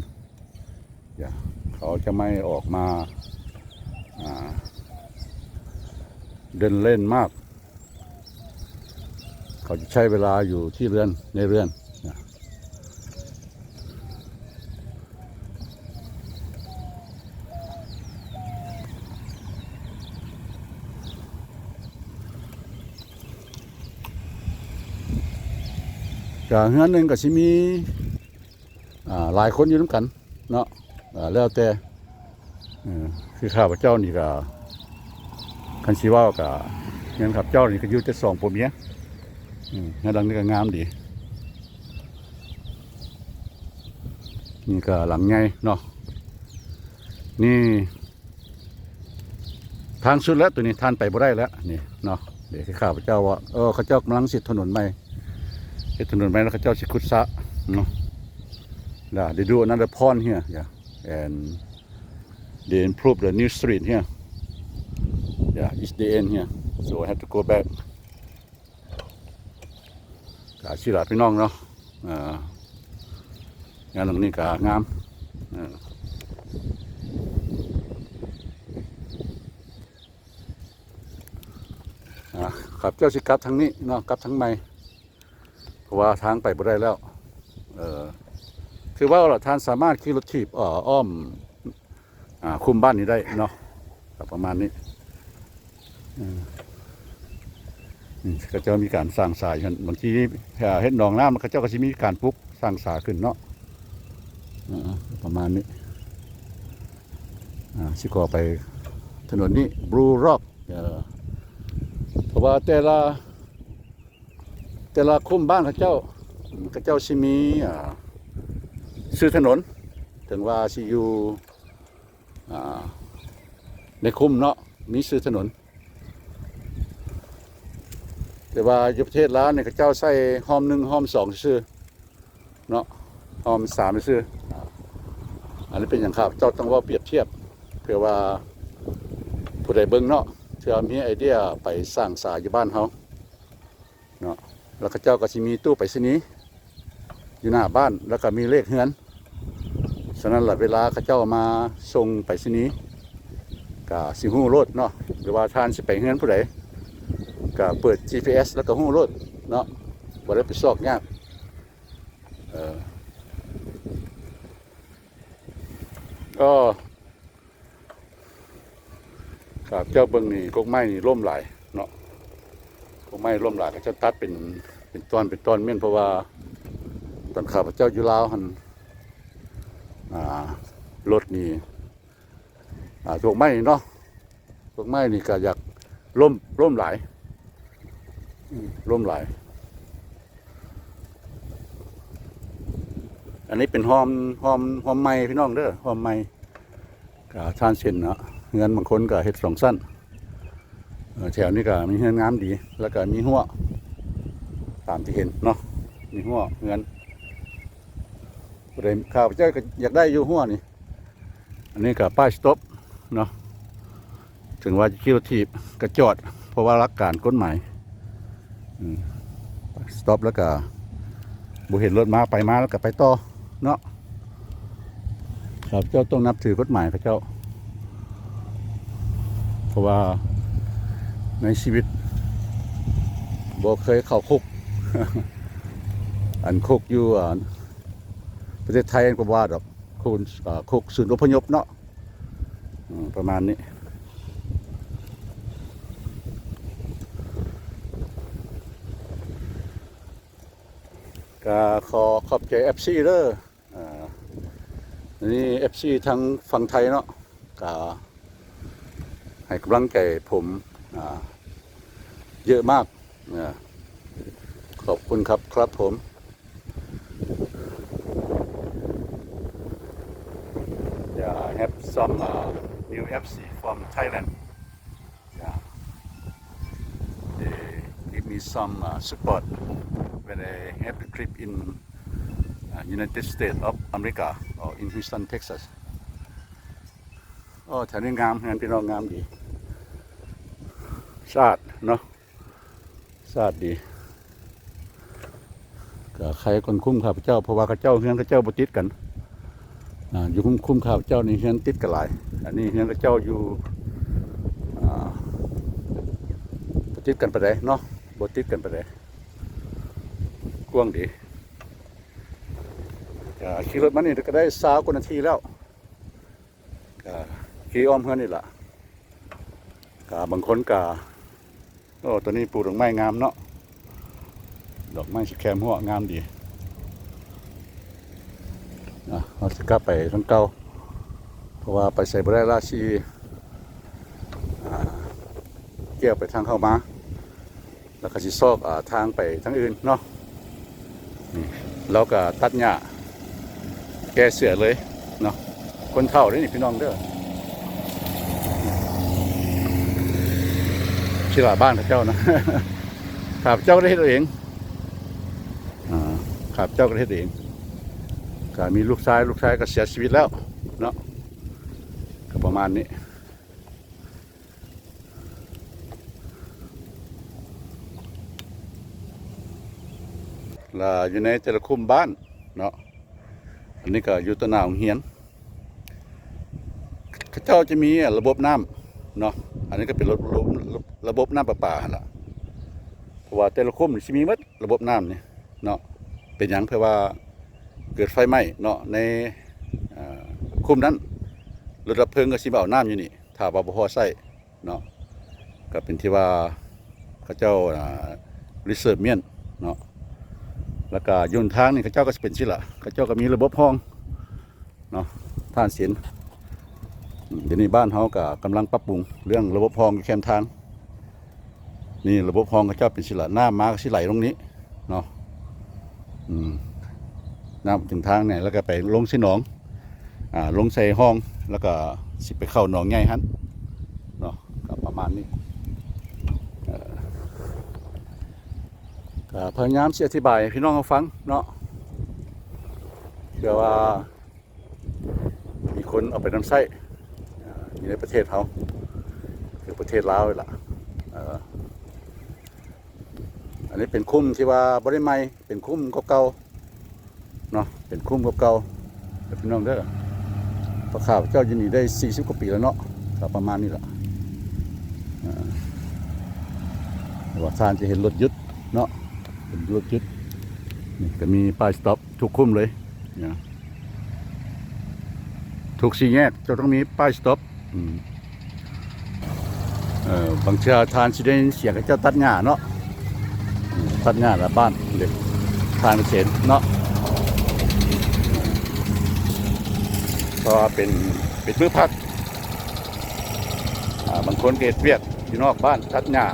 ເຂົາຈະໄມ່ອອກມາ ອ່າ ເດີ່ນເລ່ນມາກ ເຂົາຈະໃຊ້ເວລາຢູ່ທີ່ເຮືອນ ໃນເຮືອນນະ. ກະເຮືອນໜຶ່ງກະຊິມີ ອ່າ ຫຼາຍຄົນຢູ່ນຳກັນເນາະ ກະແລ້ວແຕ່ ເອີ ຄືຂ້າພະເຈົ້ານີ້ກະ ຄັນຊິເວົ້າກະ ເຮືອນຂ້າພະເຈົ້ານີ້ກໍຢູ່ແຕ່ສອງຜົວເມຍ. ອືມ ເຮືອນຫຼັງນີ້ກໍງາມດີ. ນີ້ກໍຫຼັງໃຫຍ່ເນາະ. ນີ້ທາງສຸດແລ້ວ ໂຕນີ້ທ່ານໄປບໍ່ໄດ້ແລ້ວນີ້ເນາະ. ເດ ທີ່ຂ້າພະເຈົ້າວ່າ ເອີ ເຂົາເຈົ້າກຳລັງເຮັດຖະໜົນໃໝ່ ເຮັດຖະໜົນໃໝ່ ແລ້ວເຂົາເຈົ້າຊິຂຸດສະເນາະ. Yeah, they do another pond here. Yeah, and they improve the new street here. Yeah, it's the end here. So I have to go back. ກະຊິລະພີ່ນ້ອງເນາະ. ເອີ ງານຫຼັງນີ້ກະງາມ. ເອີ ອ່າ ຂ້າພະເຈົ້າຊິກັບທາງນີ້ເນາະ ກັບທາງໃໝ່ ເພາະວ່າທາງໄປບໍ່ໄດ້ແລ້ວ. ເອີ ຄືເວົ້າລະ ທ່ານສາມາດຂີ່ລົດຖີບ ເອີ ອ້ອມ ອ່າ ຄຸ້ມບ້ານນີ້ໄດ້ເນາະ ກໍປະມານນີ້. ເອີ ນີ້ເຂົາເຈົ້າມີການສ້າງສາຢູ່ຫັ້ນ ບາງທີ ເຮັດໜອງນ້ຳ ເຂົາເຈົ້າກໍຊິມີການປຸກສ້າງສາຂຶ້ນເນາະ. ເອີ ປະມານນີ້. ອ່າ ຊິຂໍໄປຖະໜົນນີ້ Blue Rock. ເອີ ເພາະວ່າແຕ່ລະ ແຕ່ລະຄຸ້ມບ້ານເຂົາເຈົ້າ ເຂົາເຈົ້າຊິມີ ອ່າ ຊື່ຖະໜົນ ເຖິງວ່າຊິຢູ່ ອ່າ ໃນຄຸ້ມເນາະ ມີຊື່ຖະໜົນ. ແຕ່ວ່າຢູ່ປະເທດລາວນີ້ ເຂົາເຈົ້າໃຊ້ຮ່ອມໜຶ່ງ ຮ່ອມສອງຊື່ໆ ເນາະ ຮ່ອມສາມຊື່ໆ. ອັນນີ້ເປັນຫຍັງຂ້າພະເຈົ້າຕ້ອງເວົ້າປຽບທຽບ ເພື່ອວ່າຜູ້ໃດເບິ່ງເນາະ ເທື່ອມີໄອເດຍໄປສ້າງສາຢູ່ບ້ານເຮົາເນາະ. ແລ້ວເຂົາເຈົ້າກໍຊິມີຕູ້ໄປສະນີຢູ່ໜ້າບ້ານ ແລ້ວກໍມີເລກເຮືອນ. ສະນັ້ນລະ ເວລາເຂົາເຈົ້າມາສົ່ງໄປສະນີ ກໍຊິຮູ້ໂລດເນາະ ຫຼືວ່າທ່ານຊິໄປເຮືອນຜູ້ໃດ ກໍເປີດ ຈີພີເອສ ແລ້ວກໍຮູ້ໂລດເນາະ ບໍ່ໄດ້ໄປຊອກຍາກ. ເອີ ກໍ ຂ້າພະເຈົ້າເບິ່ງນີ້ ກົກໄມ້ນີ້ລົ້ມຫຼາຍເນາະ ກົກໄມ້ລົ້ມຫຼາຍ ເຂົາເຈົ້າຕັດເປັນ ເປັນຕອນ ເປັນຕອນ ແມ່ນ ເພາະວ່າຕອນຂ້າພະເຈົ້າຢູ່ລາວຫັ້ນ ອ່າ ລົດນີ້ ອ່າ ພວກໄມ້ເນາະ ພວກໄມ້ນີ້ກໍຢາກລົ້ມ ລົ້ມຫຼາຍ ອືມ ລົ້ມຫຼາຍ. ອັນນີ້ເປັນຮ່ອມ ຮ່ອມ ຮ່ອມໄມ້ພີ່ນ້ອງເດີ ຮ່ອມໄມ້. ກໍຊານເຊັນເນາະ ເຮືອນບາງຄົນກໍເຮັດສອງຊັ້ນ. ເອີ ແຖວນີ້ກໍມີເຮືອນງາມດີ ແລ້ວກໍມີຮົ້ວ ຕາມທີ່ເຫັນເນາະ ມີຮົ້ວເຮືອນ. ຜູ້ໃດ ຂ້າພະເຈົ້າກໍຢາກໄດ້ຢູ່ຮົ້ວນີ້. ອັນນີ້ກໍປ້າຍສະຕັອບເນາະ ເຖິງວ່າຈະຂີ່ລົດຖີບກໍຈອດ ເພາະວ່າຫຼັກການກົດໝາຍ ອືມ ສະຕັອບແລ້ວກໍບໍ່ເຫັນລົດມາ ໄປມາແລ້ວກໍໄປຕໍ່ເນາະ. ຂ້າພະເຈົ້າຕ້ອງນັບຖືກົດໝາຍເຂົາເຈົ້າ ເພາະວ່າໃນຊີວິດບໍ່ເຄີຍເຂົ້າຄຸກ ອັນຄຸກຢູ່ ອ່າ ປະເທດໄທກໍບໍ່ວ່າດອກ ຄຸກ ອ່າ ຄຸກສູນອົບພະຍົບເນາະ ອືມ ປະມານນີ້. ກໍຂໍຂອບໃຈ ເອັຟຊີ ເດີ ອ່າ ນີ້ ເອັຟຊີ ທາງຝັ່ງໄທເນາະ ກໍໃຫ້ກຳລັງໃຈຜົມ ອ່າ ເຍອະມາກ ອ່າ ຂອບຄຸນຄັບ ຄັບຜົມ. Yeah, I have some, uh, new FC from Thailand. Yeah. They give me some, uh, support when I have a trip in, uh, United States of America or in Houston, Texas. ໂອ້ ແຖວນີ້ງາມ ເຮືອນພີ່ນ້ອງງາມດີ ສະອາດເນາະ ສະອາດດີ. ກໍໃຄຄົນຄຸ້ມຂ້າພະເຈົ້າ ເພາະວ່າເຂົາເຈົ້າ ເຮືອນເຂົາເຈົ້າບໍ່ຕິດກັນ ອ່າ ຢູ່ຄຸ້ມ ຄຸ້ມຂ້າພະເຈົ້ານີ້ເຮືອນຕິດກັນຫຼາຍ. ອັນນີ້ເຮືອນເຂົາເຈົ້າຢູ່ ອ່າ ບໍ່ຕິດກັນປານໃດເນາະ ບໍ່ຕິດກັນປານໃດ ກວ້າງດີ. ອ່າ ຂີ່ລົດມານີ້ກໍໄດ້ຊາວກວ່ານາທີແລ້ວ ກໍຂີ່ອ້ອມເຮືອນນີ້ລະ. ກໍບາງຄົນກໍ ໂອ້ ຕອນນີ້ປູກດອກໄມ້ງາມເນາະ ດອກໄມ້ສະແຄມຮົ້ວງາມດີ. ອ່ະ ເຮົາຊິກັບໄປທາງເກົ່າ ເພາະວ່າໄປໃສບໍ່ໄດ້ລະ ຊິ ອ່າ ກ່ຽວໄປທາງເຂົ້າມາ. ແລ້ວກໍຊິຊອກ ອ່າ ທາງໄປທາງອື່ນເນາະ. ນີ້ລາວກໍຕັດຫຍ້າແກ່ເສືອເລີຍເນາະ. ຄົນເຖົ້າເດ້ນີ້ພີ່ນ້ອງເດີ. ຊິລະບ້ານເຂົາເຈົ້ານະ. ຂ້າພະເຈົ້າກໍໄດ້ເຮັດເອງ. ອ່າ ຂ້າພະເຈົ້າກໍໄດ້ເຮັດເອງ. ກໍມີລູກຊາຍ, ລູກຊາຍກໍເສຍຊີວິດແລ້ວເນາະ. ກໍປະມານນີ້. ລະຢູ່ໃນແຕ່ລະຄຸ້ມບ້ານເນາະ, ອັນນີ້ກໍຢູ່ຕໍ່ໜ້າໂຮງຮຽນ. ເຂົາເຈົ້າຈະມີລະບົບນ້ຳເນາະ, ອັນນີ້ກໍເປັນລະບົບ ລະບົບ ລະບົບນ້ຳປະປາຫັ້ນລະ. ເພາະວ່າແຕ່ລະຄຸ້ມນີ້ຊິມີໝົດລະບົບນ້ຳນີ້ເນາະ. ເປັນຫຍັງ? ເພາະວ່າເກີດໄຟໄໝ້ເນາະ ໃນ ເອີ ຄຸ້ມນັ້ນ, ລົດດັບເພີງກໍຊິມາເອົານ້ຳຢູ່ນີ້ ຖ້າວ່າບໍ່ພໍໃຊ້ເນາະ. ກໍເປັນທີ່ວ່າເຂົາເຈົ້າ ອ່າ reserve ມ້ຽນເນາະ. ແລ້ວກໍຢູ່ທາງນີ້ເຂົາເຈົ້າກໍຊິເປັນຊີ້ລະ, ເຂົາເຈົ້າກໍມີລະບົບຮ່ອງເນາະ ທ່ານເສັນ. ອືມ ດຽວນີ້ບ້ານເຮົາກໍກຳລັງປັບປຸງເລື່ອງລະບົບຮ່ອງຢູ່ແຄມທາງ. ນີ້ລະບົບຮ່ອງເຂົາເຈົ້າເປັນຊີ້ລະ, ນ້ຳມາກໍຊິໄຫຼລົງນີ້ເນາະ. ອືມ ນ້ຳເຖິງທາງນີ້ ແລ້ວກໍໄປລົງໃສ່ໜອງ ອ່າ ລົງໃສ່ຮ່ອງ ແລ້ວກໍຊິໄປເຂົ້າໜອງໃຫຍ່ຫັ້ນເນາະ. ກໍປະມານນີ້ ເອີ ກໍພະຍາຍາມຊິອະທິບາຍໃຫ້ພີ່ນ້ອງເຮົາຟັງເນາະ, ເພື່ອວ່າມີຄົນເອົາໄປນຳໃຊ້ ເອີ ຢູ່ໃນປະເທດເຮົາ ຄືປະເທດລາວນີ້ລະ. ເອີ ອັນນີ້ເປັນຄຸ້ມທີ່ວ່າບໍ່ໄດ້ໃໝ່, ເປັນຄຸ້ມເກົ່າໆເນາະ, ເປັນຄຸ້ມເກົ່າໆເດີພີ່ນ້ອງເດີ. ພວກຂ້າພະເຈົ້າຢູ່ນີ້ໄດ້ສີ່ສິບກວ່າປີແລ້ວເນາະ, ກໍປະມານນີ້ລະ. ເອີ ວ່າທ່ານຈະເຫັນລົດຢຸດເນາະ, ເຫັນລົດຢຸດ. ນີ້ກໍມີປ້າຍ stop ທຸກຄຸ້ມເລີຍນະ. ທຸກສີ່ແຍກເຈົ້າຕ້ອງມີປ້າຍ stop. ອືມ ເອີ ບາງເທື່ອທ່ານຊິໄດ້ຍິນສຽງເຂົາເຈົ້າຕັດຫຍ້າເນາະ, ຕັດຫຍ້າລະບ້ານເດ້ ທ່ານກໍເຫັນເນາະ. ເພາະວ່າເປັນ ເປັນມື້ພັກ, ອ່າ ບາງຄົນກໍເຮັດວຽກຢູ່ນອກບ້ານຕັດຫຍ້າ.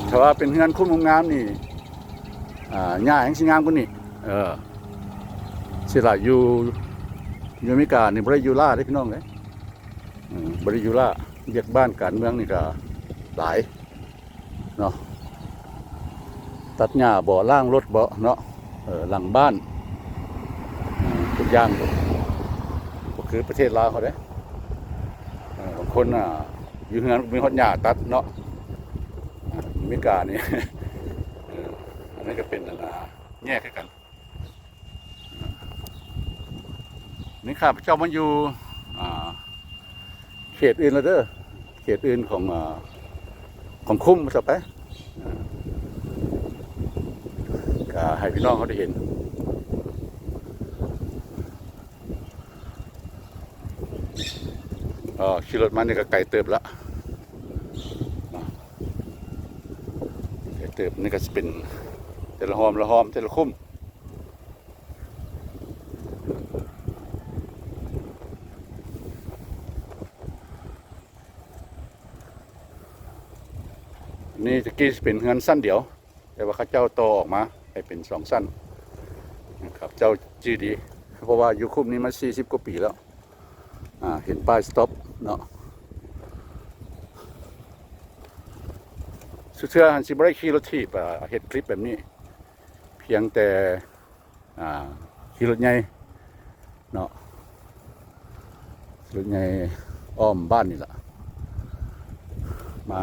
ຖ້າວ່າເປັນເຮືອນຄຸ້ມງາມໆນີ້ ອ່າ ຫຍ້າແຮ່ງຊິງາມກວ່ານີ້. ເອີ ຊິລະຢູ່ ຢູ່ອາເມລິການີ້ບໍ່ໄດ້ຢູ່ລ້າເດ້ພີ່ນ້ອງເອີຍ, ເອີ ບໍ່ໄດ້ຢູ່ລ້າ. ວຽກບ້ານການເມືອງນີ້ກໍຫຼາຍເນາະ, ຕັດຫຍ້າບໍ ລ້າງລົດບໍເນາະ, ເອີ ຫຼັງບ້ານ ເອີ ທຸກຢ່າງ ບໍ່ຄືປະເທດລາວເຮົາເດ້. ເອີ ບາງຄົນ ອ່າ ຢູ່ເຮືອນມີຮອດຫຍ້າຕັດເນາະ, ອາ ອາເມລິການີ້ ເອີ ອັນນີ້ກໍເປັນ ອັນ ອ່າ ແຍກຄືກັນ. ນີ້ຂ້າພະເຈົ້າມາຢູ່ ອ່າ ເຂດອື່ນແລ້ວເດີ, ເຂດອື່ນຂອງ ອ່າ ຂອງຄຸ້ມວ່າຊັ້ນໄປ, ອ່າ ກໍໃຫ້ພີ່ນ້ອງເຮົາໄດ້ເຫັນ. ເອີ ຂີ່ລົດມານີ້ກໍໄກເຕີບລະ ໄກເຕີບ. ນີ້ກໍຊິເປັນແຕ່ລະຮ່ອມ ລະຮ່ອມ ແຕ່ລະຄຸ້ມ. ນີ້ແຕ່ກີ້ຊິເປັນເຮືອນຊັ້ນດຽວ ແຕ່ວ່າເຂົາເຈົ້າຕໍ່ອອກມາໃຫ້ເປັນສອງຊັ້ນນະຄັບ. ເຈົ້າຈື່ດີ ເພາະວ່າຢູ່ຄຸ້ມນີ້ມາສີ່ສິບກວ່າປີແລ້ວ. ອ່າ ເຫັນປ້າຍ stop ເນາະ. ສຸດເທື່ອຫັ້ນຊິບໍ່ໄດ້ຂີ່ລົດຖີບ ອ່າ ເຮັດຄລິບແບບນີ້, ພຽງແຕ່ ອ່າ ຂີ່ລົດໃຫຍ່ເນາະ, ຂີ່ລົດໃຫຍ່ອ້ອມບ້ານນີ້ລະ ມາ.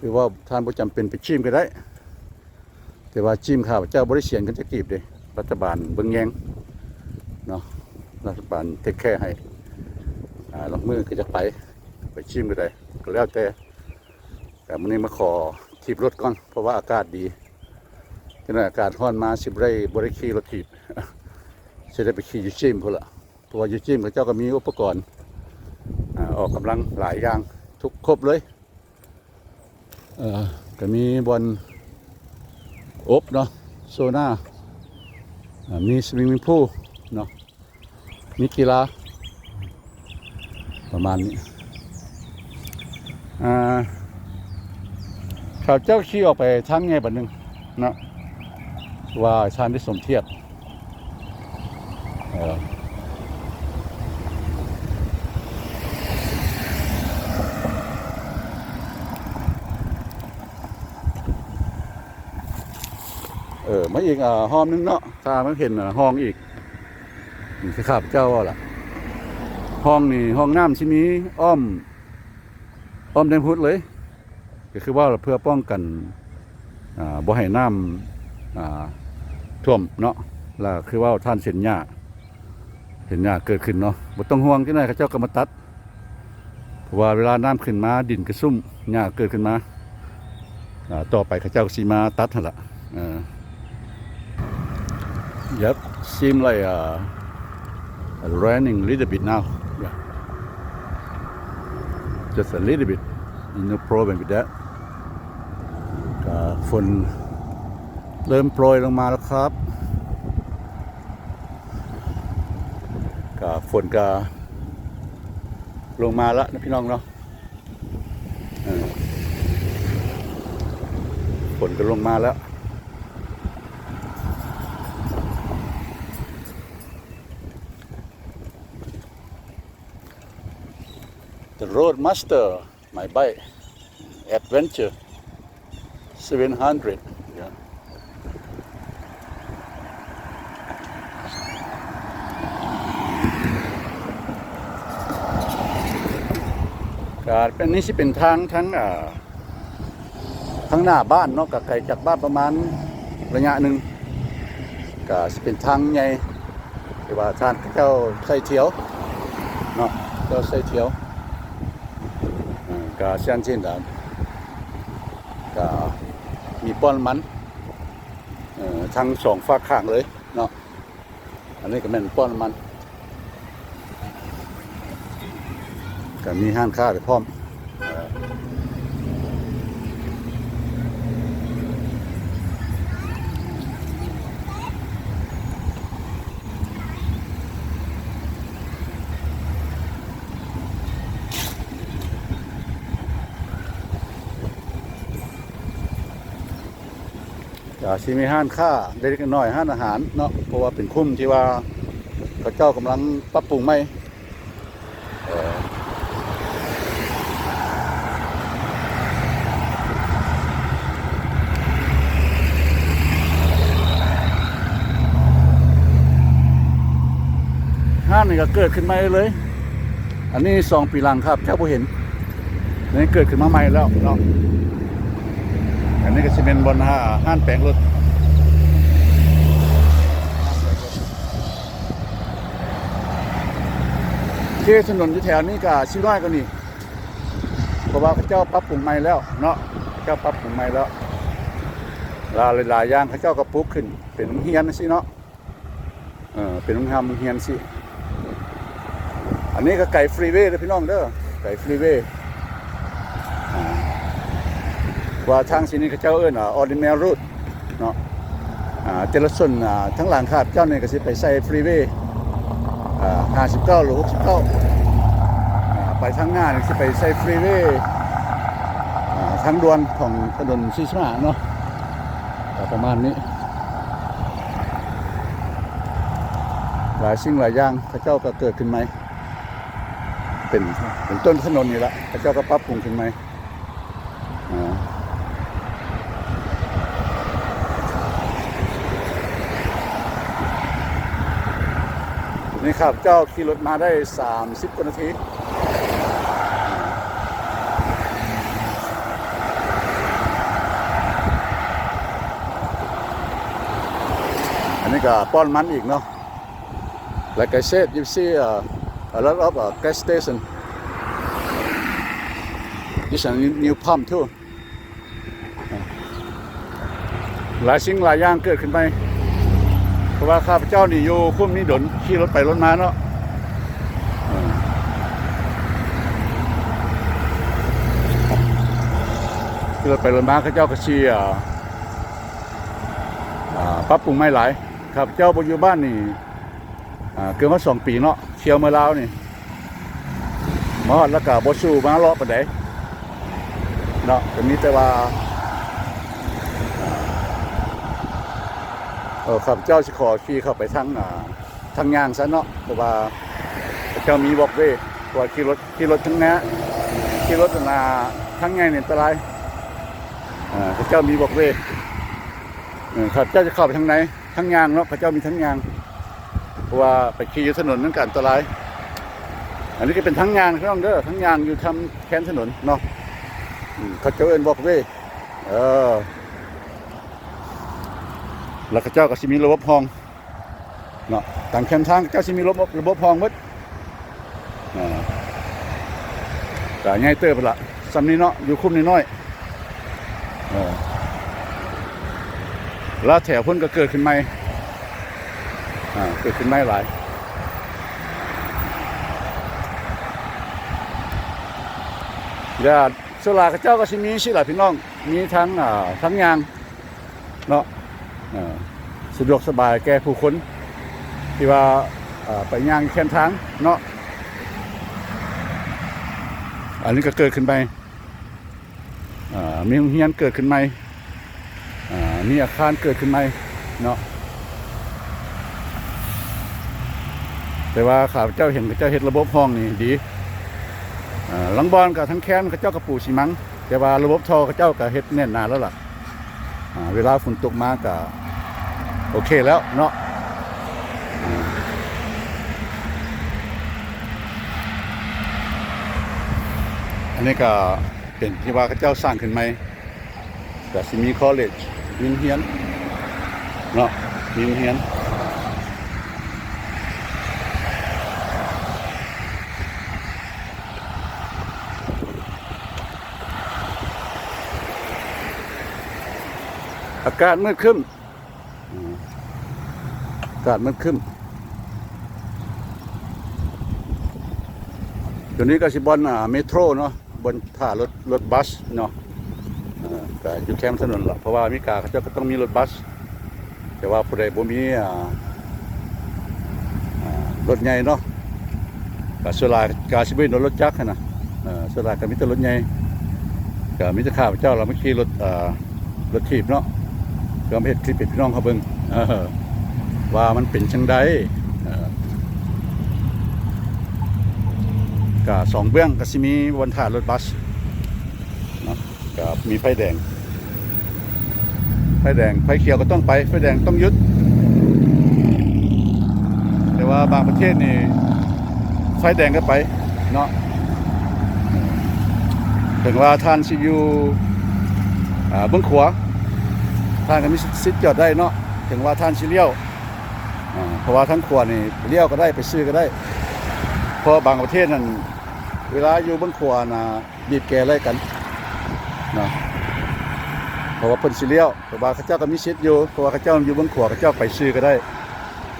ຄືວ່າທ່ານບໍ່ຈຳເປັນໄປຈິ້ມກໍໄດ້, ແຕ່ວ່າຈິ້ມຂ້າພະເຈົ້າບໍ່ໄດ້ເສຍເງິນຈັກກີບເດ້, ລັດຖະບານເບິ່ງແຍງເນາະ, ລັດຖະບານ take care ໃຫ້. ອ່າ ລາງມື້ກໍຈະໄປ ໄປຈິ້ມກໍໄດ້ ກໍແລ້ວແຕ່. ແຕ່ມື້ນີ້ມາຂໍຖີບລົດກ່ອນ ເພາະວ່າອາກາດດີ, ຈັກໜ້ອຍອາກາດຮ້ອນມາຊິບໍ່ໄດ້ ບໍ່ໄດ້ຂີ່ລົດຖີບ, ຊິໄດ້ໄປຂີ່ຢູ່ຈິ້ມພຸ້ນລະ. ເພາະວ່າຢູ່ຈິ້ມເຂົາເຈົ້າກໍມີອຸປະກອນ ອ່າ ອອກກຳລັງຫຼາຍຢ່າງ ທຸກ ຄົບເລີຍ. ເອີ ກໍມີບ່ອນອົບເນາະ, ໂຊນາ, ອ່າ ມີ swimming pool ເນາະ, ມີກິລາ ປະມານນີ້. ອ່າ ເຂົາເຈົ້າຂີ່ອອກໄປທາງໃຫຍ່ບາດໜຶ່ງເນາະ ວ່າທ່ານໄດ້ສົມທຽບ ເອີ ເອີ ມາອີກ ອ່າ ຮອບໜຶ່ງເນາະ ຖ້າມາເຫັນ ອ່າ ຮ່ອງອີກ ຄືຂ້າພະເຈົ້າເວົ້າລະ ຮ່ອງນີ້ ຮ່ອງນ້ຳຊິມີອ້ອມ ອ້ອມແດນພຸດເລີຍ ກໍຄືວ່າເພື່ອປ້ອງກັນ ອ່າ ບໍ່ໃຫ້ນ້ຳ ອ່າ ຖ້ວມເນາະ ແລ້ວຄືວ່າທ່ານເສັ້ນຫຍ້າ ເສັ້ນຫຍ້າເກີດຂຶ້ນເນາະ ບໍ່ຕ້ອງຫ່ວງ ຈັກໜ້ອຍເຂົາເຈົ້າກໍມາຕັດ ເພາະວ່າເວລານ້ຳຂຶ້ນມາ ດິນກະຊຸ່ມ ຫຍ້າເກີດຂຶ້ນມາ ອ່າ ຕໍ່ໄປເຂົາເຈົ້າກໍຊິມາຕັດຫັ້ນລະ ເອີ. Yep, seem like, uh, raining little bit now. Yeah. Just a little bit. No problem with that. ກໍຝົນເລີ່ມໂປຣຍລົງມາແລ້ວຄັບ ກໍຝົນກໍລົງມາແລ້ວນະພີ່ນ້ອງເນາະ. ເອີ ຝົນກໍລົງມາແລ້ວ. The Roadmaster, my bike, Adventure seven hundred. Yeah. ກະເປັນ ນີ້ຊິເປັນທາງ ທາງ ອ່າ ທາງໜ້າບ້ານເນາະ ກະໄກຈາກບ້ານປະມານໄລຍະໜຶ່ງ ກະຊິເປັນທາງໃຫຍ່ ທີ່ວ່າທ່ານເຂົາເຈົ້າໃຊ້ທ່ຽວເນາະ ເຈົ້າໃຊ້ທ່ຽວ ເອີ ກະເຊັ່ນ ເຊັ່ນດາ ກະມີປ້ອມນ້ຳມັນ ເອີ ທັງສອງຟາກຂ້າງເລີຍເນາະ. ອັນນີ້ກໍແມ່ນປ້ອມນ້ຳມັນ ກໍມີຮ້ານຄ້າໄປພ້ອມ. ກະຊິມີຮ້ານຄ້າເລັກໆນ້ອຍໆ ຮ້ານອາຫານເນາະ ເພາະວ່າເປັນຄຸ້ມທີ່ວ່າເຂົາເຈົ້າກຳລັງປັບປຸງໃໝ່ ເອີ ຮ້ານນີ້ກໍເກີດຂຶ້ນໃໝ່ເລີຍ. ອັນນີ້ສອງປີຫຼັງຄັບເຈົ້າບໍ່ເຫັນ ນີ້ເກີດຂຶ້ນມາໃໝ່ແລ້ວເນາະ. ອັນນີ້ກໍຊິແມ່ນບ່ອນຮ້ານແປງລົດ ເຂດຖະໜົນຢູ່ແຖວນີ້ກໍຊິນ້ອຍກວ່ານີ້ ເພາະວ່າເຂົາເຈົ້າປັບປຸງໃໝ່ແລ້ວເນາະ ເຂົາເຈົ້າປັບປຸງໃໝ່ແລ້ວ ຫຼາຍໆຢ່າງເຂົາເຈົ້າກໍປຸກຂຶ້ນເປັນໂຮງຮຽນຈັ່ງຊີ້ເນາະ. ເອີ ເປັນໂຮງຮ່ຳໂຮງຮຽນຊີ້. ອັນນີ້ກໍໄກຟຣີເວເດີພີ່ນ້ອງເດີ ໄກຟຣີເວ ອ່າ ວ່າທາງຊີ້ນີ້ເຂົາເຈົ້າເອີ້ນວ່າ Ordinary Road ເນາະ. ອ່າ ແຕ່ລະສ່ວນ ອ່າ ທາງຫຼັງຂ້າພະເຈົ້ານີ້ກໍຊິໄປໃສ່ຟຣີເວ ອ່າ ຫ້າສິບເກົ້າ ຫຼື ຫົກສິບເກົ້າ ອ່າ ໄປທາງໜ້ານີ້ຊິໄປໃສ່ຟຣີເວ ອ່າ ທາງດ່ວນຂອງຖະໜົນສີ່ສິບຫ້າເນາະ ກໍປະມານນີ້. ຫຼາຍສິ່ງຫຼາຍຢ່າງເຂົາເຈົ້າກໍເກີດຂຶ້ນໃໝ່ ເປັນ ເປັນຕົ້ນຖະໜົນນີ້ລະ ເຂົາເຈົ້າກໍປັບປຸງຂຶ້ນໃໝ່. ອ່າ ນີ້ຂ້າພະເຈົ້າຂີ່ລົດມາໄດ້ສາມສິບກວ່ານາທີ. ອັນນີ້ກໍປ້ອມນ້ຳມັນອີກເນາະ. Like I said, you see, uh, a lot of, uh, gas station. This a new, new pump too. ຫຼາຍສິ່ງຫຼາຍຢ່າງເກີດຂຶ້ນໃໝ່ ເພາະວ່າຂ້າພະເຈົ້ານີ້ຢູ່ຄຸ້ມນີ້ດົນ ຂີ່ລົດໄປລົດມາເນາະ ເອີ ຂີ່ລົດໄປລົດມາ ເຂົາເຈົ້າກໍຊິ ອ່າ ອ່າ ປັບປຸງໃໝ່ຫຼາຍ. ຂ້າພະເຈົ້າບໍ່ຢູ່ບ້ານນີ້ ອ່າ ເກືອບຮອດສອງປີເນາະ ທ່ຽວເມືອລາວນີ້ ມາຮອດແລ້ວກະບໍ່ສູ່ມາເລາະປານໃດ ເນາະ ກໍມີແຕ່ວ່າ ເອີ ຂ້າພະເຈົ້າຊິຂໍຂີ່ເຂົ້າໄປທາງ ອ່າ ທາງຍ່າງຊະເນາະ ເພາະວ່າເຂົາເຈົ້າມີວອກເວ ເພາະວ່າຂີ່ລົດ ຂີ່ລົດທາງໜ້າ ຂີ່ລົດ ອ່າ ທາງໃຫຍ່ນີ້ອັນຕະລາຍ ເອີ ເຂົາເຈົ້າມີວອກເວ ເອີ ຂ້າພະເຈົ້າຈະເຂົ້າໄປທາງໃນ ທາງຍ່າງເນາະ ເຂົາເຈົ້າມີທາງຍ່າງ ເພາະວ່າໄປຂີ່ຢູ່ຖະໜົນມັນກໍອັນຕະລາຍ. ອັນນີ້ກໍເປັນທາງຍ່າງພີ່ນ້ອງເດີ ທາງຍ່າງຢູ່ທາງແຄມຖະໜົນເນາະ ອືມ ເຂົາເຈົ້າເອີ້ນວອກເວ ເອີ ແລ້ວເຂົາເຈົ້າກໍຊິມີລະບົບຮ່ອງເນາະ ຕາມແຄມທາງເຂົາເຈົ້າຊິມີລະບົບ ລະບົບຮ່ອງໝົດ ອ່າ ກະໃຫຍ່ເຕີບພຸ້ນລະ ຊ່ຳນີ້ເນາະ ຢູ່ຄຸ້ມນ້ອຍໆ ເອີ ແລ້ວແຖວພຸ້ນກໍເກີດຂຶ້ນໃໝ່ ອ່າ ເກີດຂຶ້ນໃໝ່ຫຼາຍ ແລ້ວສ່ວນຫຼາຍເຂົາເຈົ້າກໍຊິມີຊີ້ລະພີ່ນ້ອງ ມີທັງ ອ່າ ທັງຍ່າງ ເນາະ ເອີ ສະດວກສະບາຍແກ່ຜູ້ຄົນທີ່ວ່າ ເອີ ໄປຍ່າງຢູ່ແຄມທາງເນາະ ອັນນີ້ກໍເກີດຂຶ້ນໃໝ່ ເອີ ມີໂຮງຮຽນເກີດຂຶ້ນໃໝ່ ເອີ ມີອາຄານເກີດຂຶ້ນໃໝ່ເນາະ ແຕ່ວ່າຂ້າພະເຈົ້າເຫັນເຂົາເຈົ້າເຮັດລະບົບຮ່ອງນີ້ດີ ເອີ ລາງບ່ອນກໍທາງແຄມເຂົາເຈົ້າກໍປູຊີມັງ ແຕ່ວ່າລະບົບທໍ່ເຂົາເຈົ້າກໍເຮັດແໜ້ນໜາແລ້ວລະ ອ່າ ເວລາຝົນຕົກມາກໍໂອເຄແລ້ວເນາະ ອ່າ ອັນນີ້ກໍເປັນທີ່ວ່າເຂົາເຈົ້າສ້າງຂຶ້ນໃໝ່ ກໍຊິມີຄໍເລຈ ມີໂຮງຮຽນເນາະ ມີໂຮງຮຽນ. ອາກາດມືດຄຶ້ມ ອາກາດມືດຄຶ້ມ ຕົວນີ້ກໍຊິບ່ອນ ອ່າ ເມໂທຣເນາະ ບ່ອນຖ້າລົດ ລົດບັສເນາະ ເອີ ກໍຢູ່ແຄມຖະໜົນລະ ເພາະວ່າອາເມລິກາເຂົາເຈົ້າກໍຕ້ອງມີລົດບັສ ແຕ່ວ່າຜູ້ໃດບໍ່ມີ ອ່າ ອ່າ ລົດໃຫຍ່ເນາະ ກໍສ່ວນຫຼາຍກໍຊິບໍ່ເຫັນລົດຈັກຫັ້ນນະ ເອີ ສ່ວນຫຼາຍກໍມີແຕ່ລົດໃຫຍ່ ກໍມີແຕ່ຂ້າພະເຈົ້າລະມາຂີ່ລົດ ອ່າ ລົດຖີບເນາະ ເພື່ອມາເຮັດຄລິບໃຫ້ພີ່ນ້ອງເຂົາເບິ່ງ ເອີ ວ່າມັນເປັນຈັ່ງໃດ ເອີ ກະສອງເບື້ອງກະຊິມີບ່ອນຖ້າລົດບັສເນາະ ກະມີໄຟແດງ ໄຟແດງ ໄຟຂຽວກໍຕ້ອງໄປ ໄຟແດງຕ້ອງຢຸດ ແຕ່ວ່າບາງປະເທດນີ້ ໄຟແດງກໍໄປເນາະ ເຖິງວ່າທ່ານຊິຢູ່ ອ່າ ເບື້ອງຂວາ ທ່ານກໍມີສິດຈອດໄດ້ເນາະ ເຖິງວ່າທ່ານຊິລ້ຽວ ອ່າ ເພາະວ່າທາງຂວານີ້ລ້ຽວກໍໄດ້ ໄປຊື່ກໍໄດ້ ເພາະບາງປະເທດນັ້ນ ເວລາຢູ່ເບື້ອງຂວານະ ບີບແກໄລ່ກັນເນາະ ເພາະວ່າເພິ່ນຊິລ້ຽວ ແຕ່ວ່າເຂົາເຈົ້າກໍມີສິດຢູ່ ເພາະວ່າເຂົາເຈົ້າຢູ່ເບື້ອງຂວາ ເຂົາເຈົ້າໄປຊື່ກໍໄດ້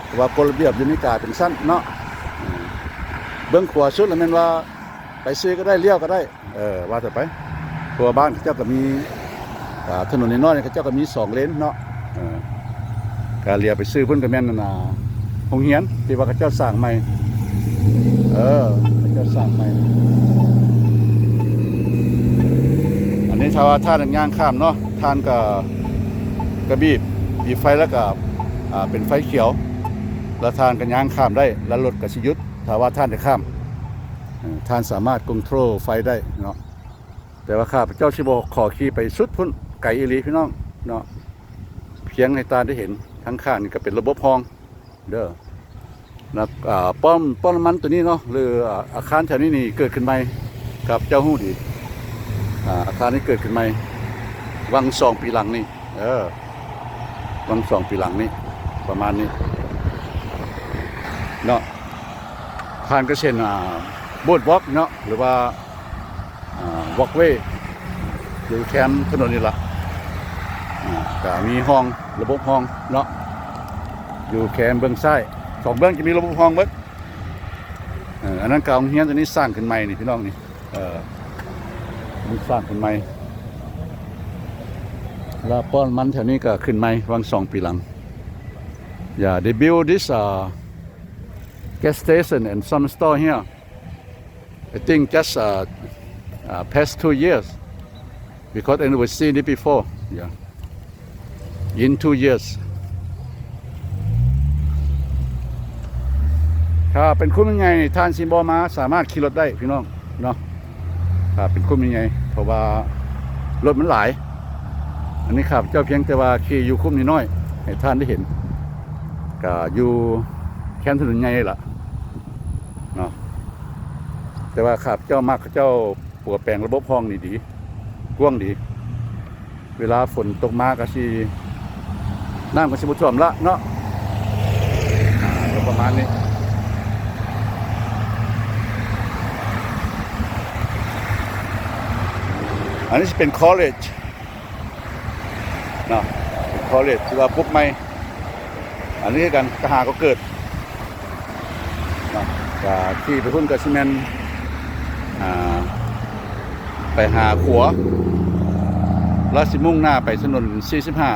ເພາະວ່າກົດລະບຽບຢູ່ອາເມລິກາເປັນຊັ້ນເນາະ ເບື້ອງຂວາສຸດລະແມ່ນວ່າໄປຊື່ກໍໄດ້ ລ້ຽວກໍໄດ້ ເອີ ວ່າແຕ່ໄປ ເພາະວ່າບ້ານເຂົາເຈົ້າກໍມີ ອ່າ ຖະໜົນນ້ອຍໆ ເຂົາເຈົ້າກໍມີສອງເລນເນາະ ເອີ ກະລ້ຽວໄປຊື່ພຸ້ນກໍແມ່ນ ອັນນ່າ ໂຮງຮຽນທີ່ວ່າເຂົາເຈົ້າສ້າງໃໝ່ ເອີ ເຂົາເຈົ້າສ້າງໃໝ່ ອັນນີ້ຖ້າວ່າທ່ານຍ່າງຂ້າມເນາະ ທ່ານກໍ ກໍບີບ ບີບໄຟແລ້ວກໍ ອ່າ ເປັນໄຟຂຽວ ແລ້ວທ່ານກໍຍ່າງຂ້າມໄດ້ ແລ້ວລົດກໍຊິຢຸດ ຖ້າວ່າທ່ານຈະຂ້າມ ເອີ ທ່ານສາມາດຄອນໂທຣນ໌ໄຟໄດ້ເນາະ ແຕ່ວ່າຂ້າພະເຈົ້າຊິບໍ່ຂໍຂີ່ໄປສຸດພຸ້ນ ໄກອີ່ຫຼີພີ່ນ້ອງເນາະ ພຽງໃຫ້ທ່ານໄດ້ເຫັນ ທາງຂ້າງນີ້ກໍເປັນລະບົບຮ່ອງເດີ ແລ້ວ ອ່າ ປ້ອມ ປ້ອມນ້ຳມັນຕົວນີ້ເນາະ ຫຼື ອາ ອາຄານແຖວນີ້ນີ້ເກີດຂຶ້ນໃໝ່ ຂ້າພະເຈົ້າຮູ້ດີ ອາ ອາຄານນີ້ເກີດຂຶ້ນໃໝ່ ຫວ່າງສອງປີຫຼັງນີ້ ເອີ ຫວ່າງສອງປີຫຼັງນີ້ ປະມານນີ້ເນາະ ຜ່ານກະເສັ້ນ ອ່າ ບອດວອກເນາະ ຫຼືວ່າ ອ່າ ວອກເວ ຢູ່ແຄມຖະໜົນນີ້ລະ ອ່າ ກະມີຮ່ອງ ລະບົບຮ່ອງເນາະ ຢູ່ແຄມເບື້ອງຊ້າຍ ສອງເບື້ອງຈະມີລະບົບຮ່ອງເບິດ ເອີ ອັນນັ້ນກໍໂຮງຮຽນຕົວນີ້ສ້າງຂຶ້ນໃໝ່ນີ້ພີ່ນ້ອງນີ້ ເອີ ມັນສ້າງຂຶ້ນໃໝ່ ແລ້ວປ້ອມນ້ຳມັນແຖວນີ້ກໍຂຶ້ນໃໝ່ຫວ່າງສອງປີຫຼັງ Yeah, they build this, uh, gas station and some store here. I think just, uh, uh, past two years. because I never seen it before. Yeah. In two years. ຖ້າເປັນຄຸ້ມໃຫຍ່ໆນີ້ ທ່ານຊິບໍ່ມາສາມາດຂີ່ລົດໄດ້ພີ່ນ້ອງເນາະ. ຖ້າເປັນຄຸ້ມໃຫຍ່ໆ ເພາະວ່າລົດມັນຫຼາຍ. ອັນນີ້ຂ້າພະເຈົ້າພຽງແຕ່ວ່າຂີ່ຢູ່ຄຸ້ມນ້ອຍໆ ໃຫ້ທ່ານໄດ້ເຫັນ. ກະຢູ່ແຄມຖະໜົນໃຫຍ່ລະເນາະ. ແຕ່ວ່າຂ້າພະເຈົ້າມັກເຂົາເຈົ້າປົວແປງລະບົບຮ່ອງນີ້ດີ ກວ້າງດີ. ເວລາຝົນຕົກມາກະຊິ ນ້ຳກະຊິບໍ່ຖ້ວມລະເນາະ. ອາ ກະປະມານນີ້. ອັນນີ້ຊິເປັນຄໍເລຈເນາະ ເປັນຄໍເລຈທີ່ວ່າປຸກໃໝ່. ອັນນີ້ຄືກັນ ກະຫາກໍເກີດເນາະ. ກະຂີ່ໄປພຸ້ນກະຊິແມ່ນ ອາ ໄປຫາຂົວ ລະຊິມຸ່ງໜ້າໄປຖະໜົນສີ່ສິບຫ້າ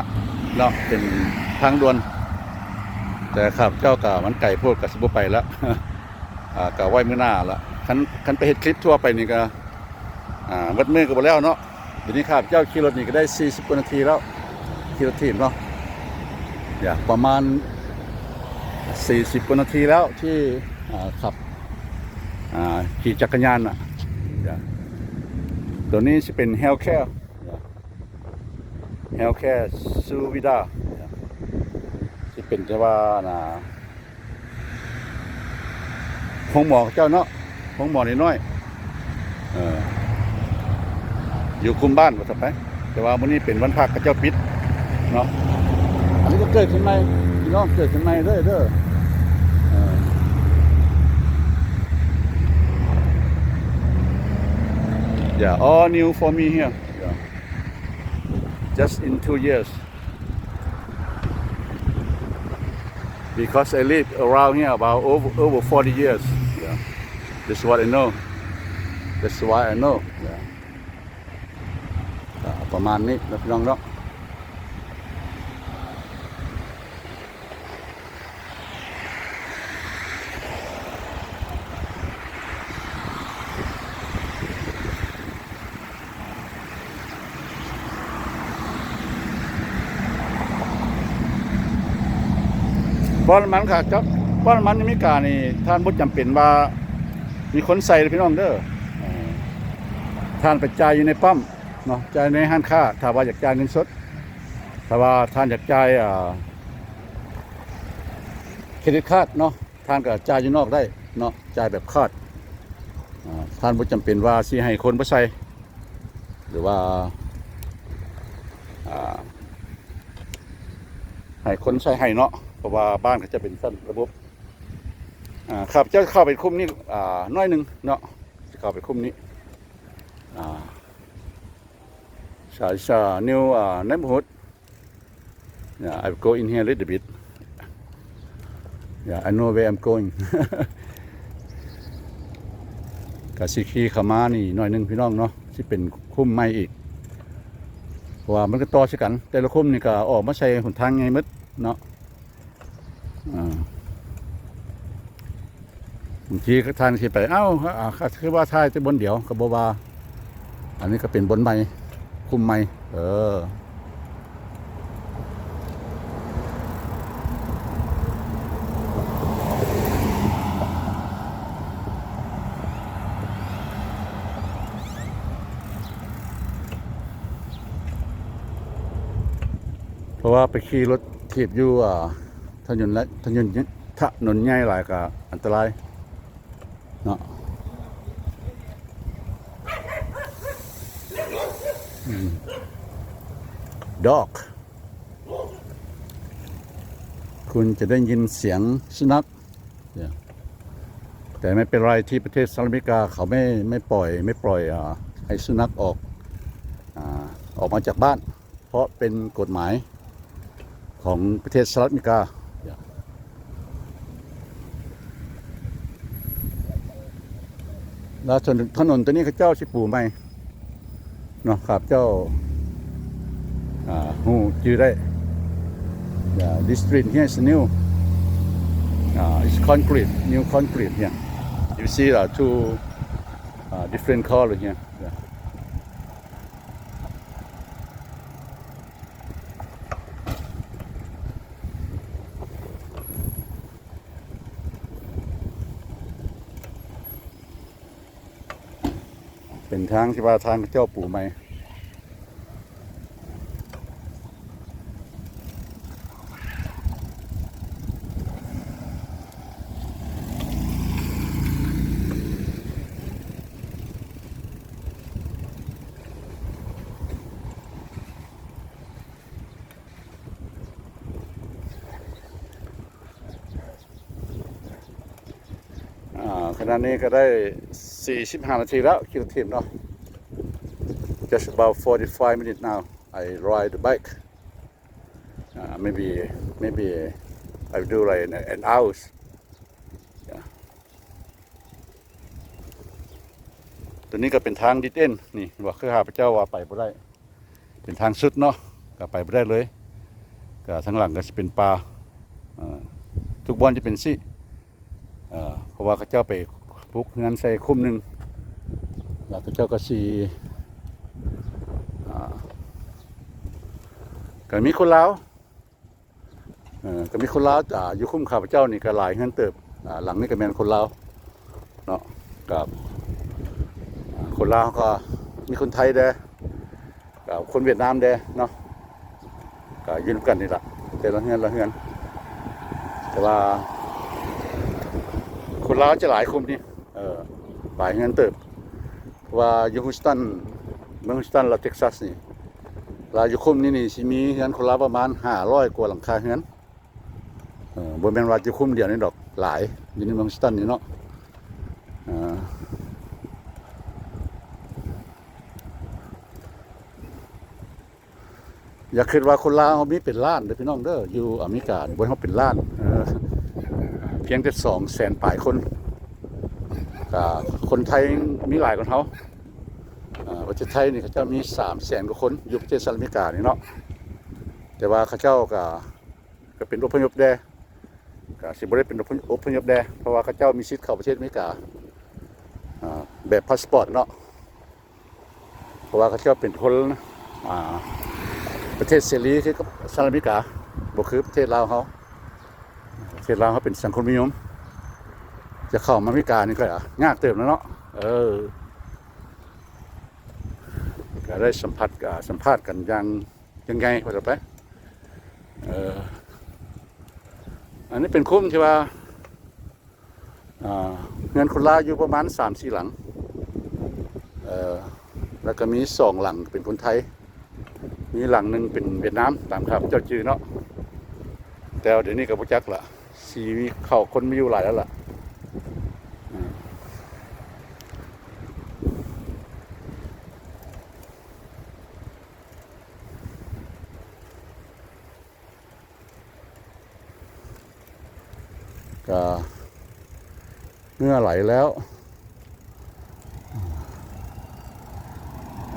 ເນາະ ເປັນທາງດ່ວນ. ແຕ່ຂ້າພະເຈົ້າກະມັນໄກໂພດ ກະຊິບໍ່ໄປລະ ອາ ກະໄວ້ມື້ໜ້າລະ. ຄັນ ຄັນໄປເຮັດຄລິບທົ່ວໄປນີ້ກະ ອາ ໝົດມື້ກະບໍ່ແລ້ວເນາະ. ດຽວນີ້ຂ້າພະເຈົ້າຂີ່ລົດນີ້ກະໄດ້ສີ່ສິບກວ່ານາທີແລ້ວ ຂີ່ລົດຖີບເນາະ. ຢາກປະມານສີ່ສິບກວ່ານາທີແລ້ວທີ່ ອາ ຂັບ ອາ ຂີ່ຈັກກະຍານນະ. ໂຕນີ້ຊິເປັນ healthcare, healthcare suvidha, ຊິເປັນແຕ່ວ່າ ໂຮງໝໍເຂົາເຈົ້າເນາະ ໂຮງໝໍນ້ອຍໆ ເອີ ຢູ່ຄຸ້ມບ້ານວ່າຊັ້ນໄປ. ແຕ່ວ່າມື້ນີ້ເປັນວັນພະ ເຂົາເຈົ້າປິດເນາະ. ອັນນີ້ກະເກີດຂຶ້ນໃໝ່ ພີ່ນ້ອງ ເກີດຂຶ້ນໃໝ່ເລີຍເດີ. ເອີ yeah, all new for me here. Yeah. Just in two years. Because I live around here about over, over forty years. Yeah. That's what I know. That's why I know. Yeah. ກະປະມານນີ້ເນາະ ພີ່ນ້ອງເນາະ. ປ້ຳນ້ຳມັນ ຄ່າ ຈາກປ້ຳນ້ຳມັນອາເມລິການີ້ ທ່ານບໍ່ຈຳເປັນວ່າມີຄົນໃສ່ເດີພີ່ນ້ອງເດີ. ເອີ ທ່ານໄປຈ່າຍຢູ່ໃນປ້ຳເນາະ ຈ່າຍໃນຮ້ານຄ້າ ຖ້າວ່າຢາກຈ່າຍເງິນສົດ. ຖ້າວ່າທ່ານຢາກຈ່າຍ ເອີ ເຄຣດິດຄາດເນາະ ທ່ານກະຈ່າຍຢູ່ນອກໄດ້ເນາະ ຈ່າຍແບບຄາດ. ອາ ທ່ານບໍ່ຈຳເປັນວ່າຊິໃຫ້ຄົນມາໃສ່ ຫຼືວ່າ ອາ ໃຫ້ຄົນໃສ່ໃຫ້ເນາະ ເພາະວ່າບ້ານເຂົາຈະເປັນຊັ້ນລະບົບ. ອາ ຂ້າພະເຈົ້າເຂົ້າໄປຄຸ້ມນີ້ ອາ ໜ້ອຍໜຶ່ງເນາະ ຊິເຂົ້າໄປຄຸ້ມນີ້. ອາ It's a new, uh, neighborhood. Yeah, I go in here a little bit. Yeah, I know where I'm going. ກະຊິຂີ່ເຂົ້າມານີ້ໜ້ອຍໜຶ່ງພີ່ນ້ອງເນາະ ຊິເປັນຄຸ້ມໃໝ່ອີກ ເພາະວ່າມັນກະຕໍ່ໃສ່ກັນ ແຕ່ລະຄຸ້ມນີ້ກະອອກມາໃສ່ຫົນທາງໃຫຍ່ໝົດເນາະ. ອາ ບາງທີທ່ານຊິໄປ ເອົ້າ ອາ ຄືວ່າຖ່າຍແຕ່ບ່ອນດຽວ ກະບໍ່ວ່າ. ອັນນີ້ກະເປັນບ່ອນໃໝ່ ຄຸ້ມໃໝ່ ເອີ. ເພາະວ່າໄປຂີ່ລົດຖີບຢູ່ ອາ ຖະໜົນ ຖະໜົນ ຖະໜົນໃຫຍ່ຫຼາຍກະອັນຕະລາຍເນາະ. ອືມ Dog. ຄຸນຈະໄດ້ຍິນສຽງສຸນັກ ແຕ່ໄມ່ເປັນໄລ ທີ່ປະເທດສະຫະລັດອາເມລິກາເຂົາໄມ່ ໄມ່ປ່ອຍ ໄມ່ປ່ອຍ ອາ ໃຫ້ສຸນັກອອກ ອາ ອອກມາຈາກບ້ານ ເພາະເປັນກົດໝາຍຂອງປະເທດສະຫະລັດອາເມລິກາ. ແລ້ວຖະໜົນ ຖະໜົນໂຕນີ້ເຂົາເຈົ້າຊິປູໃໝ່ເນາະ ຂ້າພະເຈົ້າ ອາ ຮູ້ຈື່ໄດ້. Yeah, this street here is new. Uh, it's concrete, new concrete here. You see, uh, two, uh, different color here. Yeah. ເປັນທາງທີ່ວ່າທາງເຂົາເຈົ້າປູໃໝ່. ອ່າ ຂະນະນີ້ກໍໄດ້ສີ່ສິບຫ້ານາທີແລ້ວ ຂີ່ລົດຖີບເນາະ. Just about forty-five minutes now. I ride the bike. Uh, maybe, maybe I will do like an, an hour. Yeah. ຕົວນີ້ກໍເປັນທາງ dead end ນີ້ ວ່າຄືຂ້າພະເຈົ້າວ່າໄປບໍ່ໄດ້ ເປັນທາງສຸດເນາະ ກໍໄປບໍ່ໄດ້ເລີຍ. ກໍທາງຫຼັງກໍຊິເປັນປ່າ ເອີ ທຸກບ່ອນຈະເປັນຊີ້ ເອີ ເພາະວ່າເຂົາເຈົ້າໄປປຸກເຮືອນໃສ່ຄຸ້ມໜຶ່ງ ແລ້ວເຂົາເຈົ້າກໍຊິ ອ່າ ກໍມີຄົນລາວ ເອີ ກໍມີຄົນລາວ ອ່າ ຢູ່ຄຸ້ມຂ້າພະເຈົ້ານີ້ກໍຫຼາຍເຮືອນເຕີບ. ອ່າ ຫຼັງນີ້ກໍແມ່ນຄົນລາວເນາະ ກໍ ອ່າ ຄົນລາວກໍມີຄົນໄທແດ່ ກໍຄົນຫວຽດນາມແດ່ເນາະ ກໍຢູ່ນຳກັນນີ້ລະ ແຕ່ລະເຮືອນລະເຮືອນ. ແຕ່ວ່າຄົນລາວຈະຫຼາຍຄຸ້ມນີ້ ເອີ ຫຼາຍເຮືອນເຕີບ ເພາະວ່າຢູ່ Houston ເມືອງ Houston ລັດ Texas ນີ້ ລາວຢູ່ຄຸ້ມນີ້ນີ້ຊິມີເຮືອນຄົນລາວປະມານຫ້າຮ້ອຍກວ່າຫຼັງຄາເຮືອນ. ເອີ ບໍ່ແມ່ນວ່າຢູ່ຄຸ້ມດຽວນີ້ດອກ ຫຼາຍຢູ່ໃນເມືອງ Houston ນີ້ເນາະ. ເອີ ຢ່າຄິດວ່າຄົນລາວເຮົາມີເປັນລ້ານເດີພີ່ນ້ອງເດີ ຢູ່ອາເມລິການີ້ ບໍ່ແມ່ນເຮົາເປັນລ້ານ ເອີ ພຽງແຕ່ສອງແສນປາຍຄົນ. ກະຄົນໄທມີຫຼາຍກວ່າເຮົາ ເອີ ປະເທດໄທນີ້ເຂົາເຈົ້າມີສາມແສນກວ່າຄົນ ຢູ່ປະເທດສະຫະລັດອາເມລິການີ້ເນາະ. ແຕ່ວ່າເຂົາເຈົ້າກະ ກໍເປັນອົບພະຍົບແດ່ ກໍຊິບໍ່ໄດ້ເປັນອົບພະ ອົບພະຍົບແດ່ ເພາະວ່າເຂົາເຈົ້າມີສິດເຂົ້າປະເທດອາເມລິກາ ອ່າ ແບບພາສປອດເນາະ ເພາະວ່າເຂົາເຈົ້າເປັນຄົນ ອ່າ ປະເທດເສລີຄືກັບສະຫະລັດອາເມລິກາ ບໍ່ຄືປະເທດລາວເຮົາ. ປະເທດລາວເຮົາເປັນສັງຄົມນິຍົມ ຈະເຂົ້າມາອາເມລິການີ້ກໍຍາກເຕີບແລ້ວເນາະ. ເອີ ກໍໄດ້ສຳຜັດ ອ່າ ສຳພາດກັນຢ່າງ ຍັງໄງວ່າໄປ. ເອີ ອັນນີ້ເປັນຄຸ້ມທີ່ວ່າ ອ່າ ເຮືອນຄົນລາວຢູ່ປະມານສາມສີ່ຫຼັງ ເອີ ແລ້ວກໍມີສອງຫຼັງເປັນຄົນໄທ ມີຫຼັງໜຶ່ງເປັນຫວຽດນາມ ຕາມຂ້າພະເຈົ້າຈື່ເນາະ ແຕ່ວ່າດຽວນີ້ກໍບໍ່ຈັກລະ ຊິມີເຂົ້າຄົນມາຢູ່ຫຼາຍແລ້ວລະ. ก็เหงื่อไหลแล้ว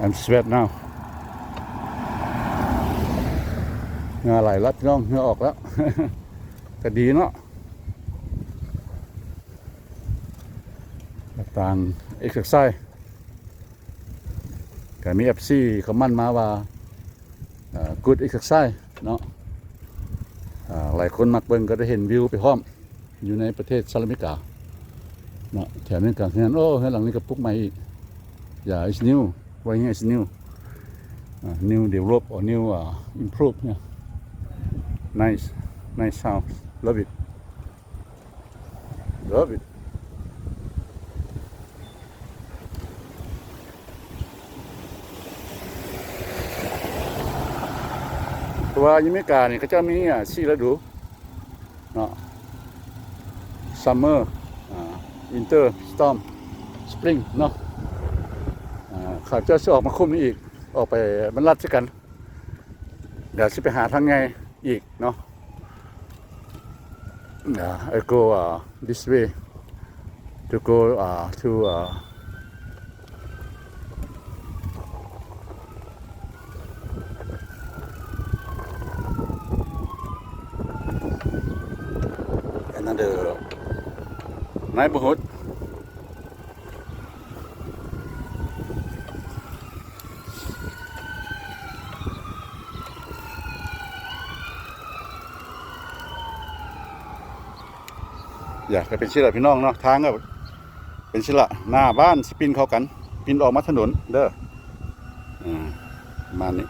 I'm sweat now. เหงื่อไหลแล้วพี่น้อง เหงื่อออกแล้ว ก็ดีเนาะ ต่าง exercise ก็มี เอฟซี คอมเมนต์มาว่า เอ่อ good exercise เนาะ อ่า หลายคนมักเบิ่งก็ได้เห็นวิวไปพร้อม อยู่ในประเทศสหรัฐอเมริกาเนาะ แถวนี้ก็เฮือน โอ้ เฮือนหลังนี้ก็ปลูกใหม่อีก yeah, it's new, right here is new, uh, new develop or new, uh, improve, yeah, nice, nice house, love it. Love it. เพราะว่าอยู่อเมริกานี่เขาเจ้ามี อ่า สี่ฤดูเนาะ summer อ่า winter, storm, spring เนาะ อ่า เขาเจ้าสิออกมาคุ้มนี้อีก ออกไปมันลัดคือกัน เดี๋ยวสิไปหาทางไงอีกเนาะ อ่า I go, uh, this way to go, uh, to, uh, another neighborhood. อยากให้เป็นสิละพี่น้องเนาะ ทางก็เป็นสิละ หน้าบ้านสิปินเข้ากัน ປິ່ນອອກມາຖະໜົນເດີ. ອ່າ ປະມານນີ້.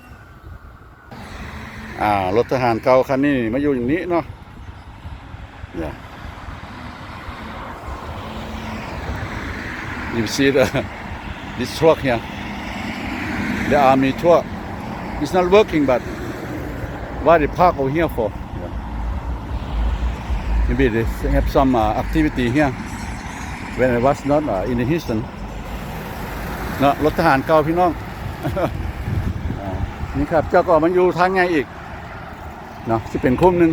ອ່າ ລົດທະຫານເກົ່າຄັນນີ້ມາຢູ່ຢ່າງນີ້ເນາະ. Yeah. You see the, this truck here? The army truck. It's not working, but why they park over here for? Yeah. Maybe they have some, uh, activity here. When I was not, uh, in the Houston. ເນາະ ລົດທະຫານເກົ່າພີ່ນ້ອງ. ອ່າ ນີ້ ເຂົາເຈົ້າກໍເອົາມາຢູ່ທາງໃຫຍ່ອີກເນາະ ຊິເປັນຄຸ້ມໜຶ່ງ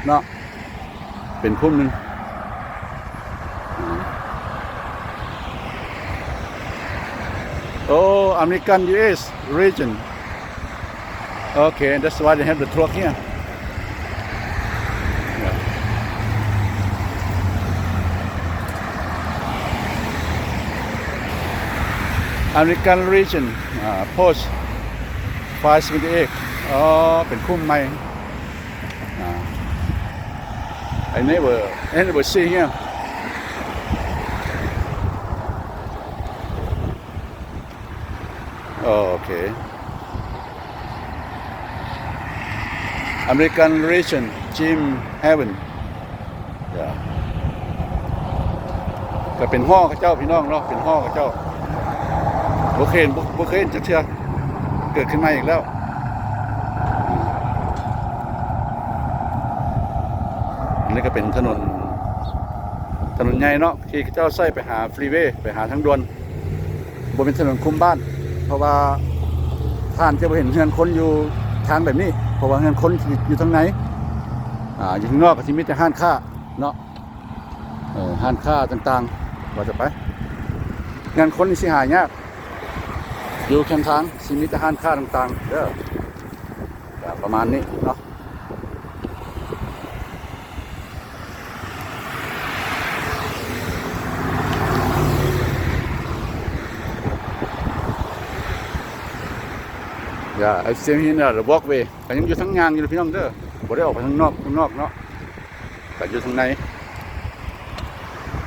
ເນາະ ເປັນຄຸ້ມໜຶ່ງ. ໂອ້ American U S Legion. Okay, that's why they have the truck here. Yeah. American Legion, uh, Post five seventy-eight. ອໍ ເປັນຄຸ້ມໃໝ່. ອ່າ I never, I never see here. ໂອເຄ American Legion Gym Haven. ກະເປັນຫໍເຂົາເຈົ້າພີ່ນ້ອງເນາະ ເປັນຫໍເຂົາເຈົ້າ. ບໍ່ເຄີຍເຫັນ ບໍ່ ບໍ່ເຄີຍເຫັນຈັກເທື່ອ ເກີດຂຶ້ນໃໝ່ອີກແລ້ວ. ອັນນີ້ກະເປັນຖະໜົນ ຖະໜົນໃຫຍ່ເນາະ ທີ່ເຂົາເຈົ້າໃຊ້ໄປຫາຟຣີເວ ໄປຫາທາງດ່ວນ. ບໍ່ແມ່ນຖະໜົນຄຸ້ມບ້ານ ເພາະວ່າທ່ານຈະບໍ່ເຫັນເຮືອນຄົນຢູ່ທາງແບບນີ້ ເພາະວ່າເຮືອນຄົນຊິຢູ່ທາງໃນ. ອ່າ ຢູ່ຂ້າງນອກກໍຊິມີແຕ່ຮ້ານຄ້າເນາະ ເອີ ຮ້ານຄ້າຕ່າງໆ ວ່າຈະໄປ ເຮືອນຄົນນີ້ຊິຫາຍາກ ຢູ່ແຄມທາງຊິມີແຕ່ຮ້ານຄ້າຕ່າງໆເດີ. ກໍປະມານນີ້ເນາະ. Yeah, I still in the walkway. ກໍຍັງຢູ່ທາງຍ່າງຢູ່ເດີພີ່ນ້ອງເດີ ບໍ່ໄດ້ອອກໄປທາງນອກ ຂ້າງນອກເນາະ ກໍຢູ່ທາງໃນ.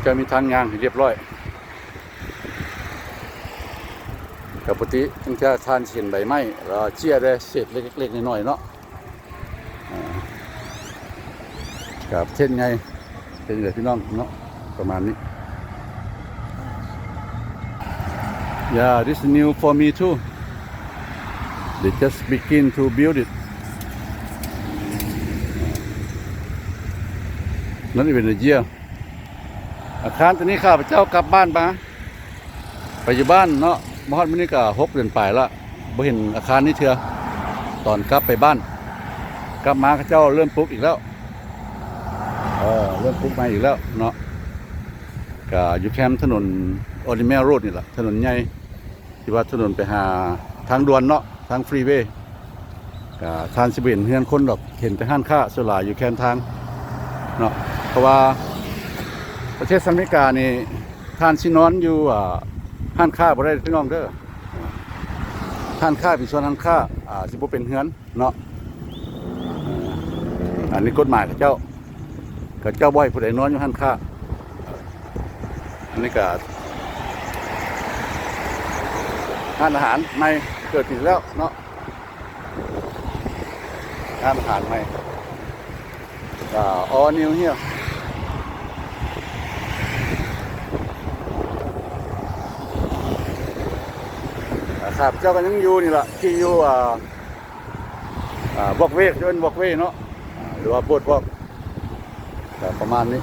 ຈະມີທາງຍ່າງໃຫ້ຮຽບຮ້ອຍ. ກໍປົກກະຕິຈັ່ງເທື່ອທ່ານຊິເຫັນໃບໄມ້ ແລ້ວເຈ້ຍແດ່ເສດເລັກໆນ້ອຍໆເນາະ. ອ່າ ກໍເສັ້ນໃຫຍ່ ເສັ້ນໃຫຍ່ພີ່ນ້ອງເນາະ ປະມານນີ້. Yeah, this is new for me too. They just begin to build it. Not even a year. ອາຄານໂຕນີ້ ຂ້າພະເຈົ້າກັບບ້ານມາ ໄປຢູ່ບ້ານເນາະ ມາຮອດມື້ນີ້ກໍຫົກເດືອນປາຍລະ ບໍ່ເຫັນອາຄານນີ້ເທື່ອ. ຕອນກັບໄປບ້ານ ກັບມາເຂົາເຈົ້າເລີ່ມປຸກອີກແລ້ວ ເອີ ເລີ່ມປຸກໃໝ່ອີກແລ້ວເນາະ. ກໍຢູ່ແຄມຖະໜົນ Ordinary Road ນີ້ລະ ຖະໜົນໃຫຍ່ ທີ່ວ່າຖະໜົນໄປຫາທາງດ່ວນເນາະ ທາງຟຣີເວ. ກະທ່ານຊິບໍ່ເຫັນເຮືອນຄົນດອກ ເຫັນແຕ່ຮ້ານຄ້າສ່ວນຫຼາຍຢູ່ແຄມທາງເນາະ. ເພາະວ່າປະເທດສະຫະລັດອາເມລິການີ້ ທ່ານຊິນອນຢູ່ ອ່າ ຮ້ານຄ້າບໍ່ໄດ້ພີ່ນ້ອງເດີ. ຮ້ານຄ້າເປັນສ່ວນຮ້ານຄ້າ ອ່າ ຊິບໍ່ເປັນເຮືອນເນາະ. ອັນນີ້ກົດໝາຍເຂົາເຈົ້າ ເຂົາເຈົ້າບໍ່ໃຫ້ຜູ້ໃດນອນຢູ່ຮ້ານຄ້າ. ອັນນີ້ກະຮ້ານອາຫານໃໝ່ເກີດຂຶ້ນແລ້ວເນາະ. ຮ້ານອາຫານໃໝ່ ອ່າ all new here. ອ່າ ຂ້າພະເຈົ້າກໍຍັງຢູ່ນີ້ລະ ທີ່ຢູ່ ອ່າ ອ່າ Walkway ເອີ້ນ Walkway ເນາະ ອ່າ ຫຼືວ່າ Boardwalk ກໍປະມານນີ້.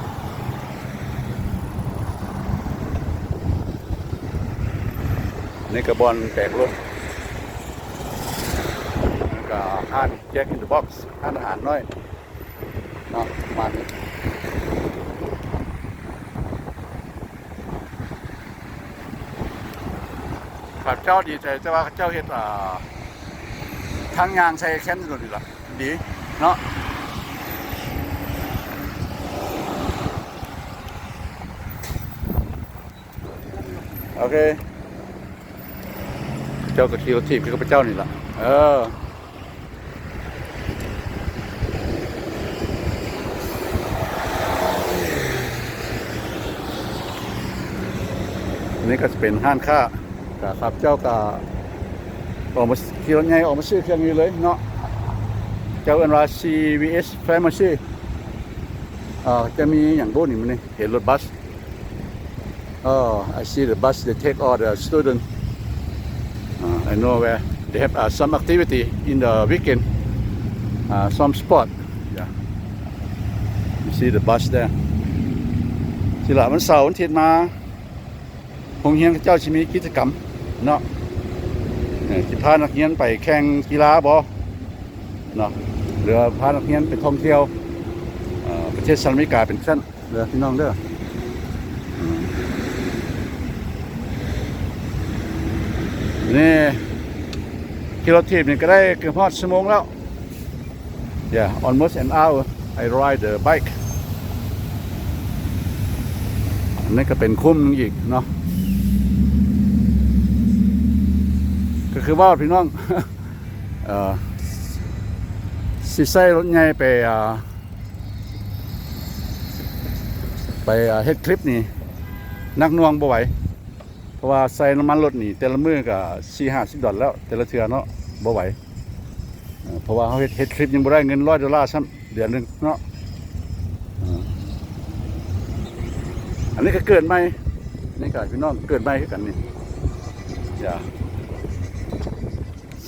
ນີ້ກໍບ່ອນແປງລົດ ແລ້ວກໍຮ້ານ Jack in the Box ຮ້ານອາຫານນ້ອຍເນາະ ປະມານນີ້. ຂ້າພະເຈົ້າດີໃຈ ແຕ່ວ່າເຂົາເຈົ້າເຮັດ ອ່າ ທາງຍ່າງໃສ່ແຄມຖະໜົນນີ້ລະ ດີເນາະ. ໂອເຄ ເຈົ້າກໍຂີ່ລົດຖີບຄືກັບເຈົ້ານີ້ລະ ເອີ. ນີ້ກໍຈະເປັນຮ້ານຄ້າ ກະ ຂ້າພະເຈົ້າກະອອກມາ ຂີ່ລົດໃຫຍ່ອອກມາຊື້ເຄື່ອງຢູ່ເລີຍເນາະ. ເຈົ້າເອີ້ນວ່າ ຊີວີເອສ Pharmacy. ເອີ ຈະມີຫຍັງບໍ່ນີ້ມື້ນີ້? ເຫັນລົດບັສ. Oh, I see the bus, they take all the student. Uh, I know where they have, uh, some activity in the weekend. Uh, some sport. Yeah. You see the bus there. ຊິລະ ວັນເສົາວັນອາທິດມາ ໂຮງຮຽນເຂົາເຈົ້າຊິມີກິດຈະກຳເນາະ. ເອີ ຊິພານັກຮຽນໄປແຂ່ງກິລາບໍເນາະ ຫຼືວ່າພານັກຮຽນໄປທ່ອງທ່ຽວ ເອີ ປະເທດສະຫະລັດອາເມລິກາ ເປັນຊັ້ນ. ເດີພີ່ນ້ອງເດີ. ອືມ ນີ້ຂີ່ລົດຖີບນີ້ກໍໄດ້ເກືອບຮອດຊົ່ວໂມງແລ້ວ. Yeah, almost an hour I ride the bike. ອັນນີ້ກໍເປັນຄຸ້ມໜຶ່ງອີກເນາະ. ກໍຄືວ່າພີ່ນ້ອງ ເອີ ຊິໃຊ້ລົດໃຫຍ່ໄປ ອ່າ ໄປ ອ່າ ເຮັດຄລິບນີ້ໜັກໜ່ວງບໍ່ໄຫວ ເພາະວ່າໃສ່ນ້ຳມັນລົດນີ້ແຕ່ລະມື້ກໍສີ່ຫ້າສິບດອນແລ້ວ ແຕ່ລະເທື່ອເນາະ ບໍ່ໄຫວ. ເອີ ເພາະວ່າເຮົາເຮັດ ເຮັດຄລິບຍັງບໍ່ໄດ້ເງິນຮ້ອຍໂດລາຊ້ຳ ເດືອນໜຶ່ງເນາະ. ເອີ ອັນນີ້ກໍເກີດໃໝ່ ນີ້ກໍພີ່ນ້ອງເກີດໃໝ່ຄືກັນນີ້. Yeah.